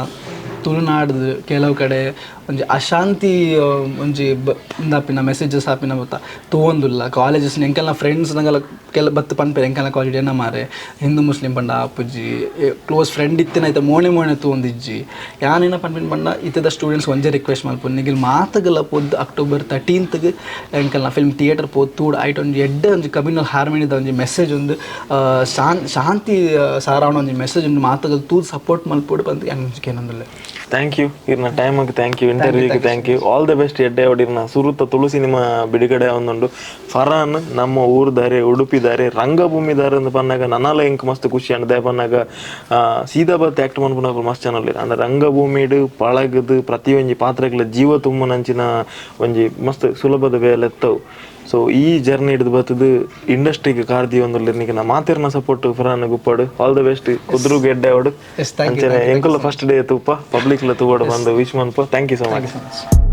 Speaker 2: ತುಳುನಾಡ್ದು ಕೆಲವು ಕಡೆ ಒಂಜಿ ಅಶಾಂತಿ ಒಂಜಿ ಉಂದಾಪಿನ ಮೆಸೇಜಸ್ ಆಪಿನ ಬತ್ತ ತೂವೊಂದುಲ್ಲ. ಕಾಲೇಜಸ್ ಎಂಕಲ್ನ ಫ್ರೆಂಡ್ಸ್ ನಂಗಲ ಕೆಲ ಬತ್ತು ಪನ್ಪೆರ್, ಎಂಕಲ್ನ ಕಾಲೇಜ್ ಏನ ಮಾರೆ ಹಿಂದೂ ಮುಸ್ಲಿಂ ಪಂಡ ಆಪುಜಿ, ಕ್ಲೋಸ್ ಫ್ರೆಂಡ್ ಇತ್ತಿನ ಐತ ಮೋಣೆ ಮೋಣೆ ತೂವೊಂದಿಜ್ಜಿ. ಯಾನೇನ ಪನ್ಪಿನ ಪಂಡ, ಇತ್ತದ ಸ್ಟೂಡೆಂಟ್ಸ್ ಒಂಜೆ ರಿಕ್ವೆಸ್ಟ್ ಮಲ್ಪು, ನಿಗಿಲ್ ಮಾತಗಲ ಪೊದ್ದು ಅಕ್ಟೋಬರ್ 13ಗೆ ಎಂಕಲ್ನ ಫಿಲ್ಮ್ ಥಿಯೇಟರ್ ಪೋದು ತೂಡ್. ಐಟ್ ಒಂಜಿ ಎಡ್ಡೆ ಒಂಜಿ ಕಮ್ಯುನಲ್ ಹಾರ್ಮನಿದ ಒಂಜಿ ಮೆಸೇಜ್ ಒಂದು ಶಾಂತಿ ಸಾರಾವಣ ಒಂಜಿ ಮೆಸೇಜ್ ಒಂದು ಮಾತಗಲ್ ತೂದು ಸಪೋರ್ಟ್ ಮಲ್ಪೊಡು ಪಂದ್ ಯಾನ್ ಕೇನೊಂದುಲ್ಲೆ.
Speaker 4: Thank you, ಇರ್ನ ಟೈಮಿಗೆ thank you, ಇಂಟರ್ವ್ಯೂಗೆ thank you, all the best. ಎಡ್ಡೆ ಇರ್ನ ಸುರುತ ತುಳು ಸಿನಿಮಾ ಬಿಡುಗಡೆ ಒಂದುಂಡು. ಫರಾನ್ ನಮ್ಮ ಊರ್ದಾರೆ, ಉಡುಪಿದಾರೆ, ರಂಗಭೂಮಿದಾರೆ ಅಂದ್ ಪನ್ನಾಗ ನನಲ ಎಂಕ್ ಮಸ್ತ್ ಖುಷಿ ಅಂಡ್. ದಾಯೆ ಪನ್ನಾಗ ಸೀದಾ ಬತ್ ಆಕ್ಟ್ ಮನ್ಪುನಕುಲು ಮಸ್ತ್ ಜನ ಉಲ್ಲೆರ್. ಅಂಡ ರಂಗಭೂಮಿಡ್ ಪಳಗದ್ ಪ್ರತಿಯೊಂಜಿ ಪಾತ್ರಗಳ ಜೀವ ತುಂಬುನಂಚಿನ ಒಂಜಿ ಮಸ್ತ್ ಸುಲಭದ ಬೇಲೆ ಎತ್ತವು. ಸೊ ಈ ಜರ್ನಿ ಹಿಡಿದು ಬತ್ತದು ಇಂಡಸ್ಟ್ರಿಗೆ ಕಾರ್ದಿ ಒಂದು ನಿಕ ಮಾತಿರ್ನ ಸಪೋರ್ಟ್ ಫರಾನ್ ಗುಪ್ಪಡು. ಆಲ್ the best, ಕುದ್ರು ಗೆಡ್ಡೆ ಅವಡು.
Speaker 2: Yes, thank you.
Speaker 4: ಅಂಚನೆ ಎಂಕುಲ ಫಸ್ಟ್ ಡೇ ತೂಪ, ಪಬ್ಲಿಕ್ ಲ ತೂವಡು ಬಂದು ವಿಶ್ ಮನ್ಪ. Thank you so much.
Speaker 2: So much.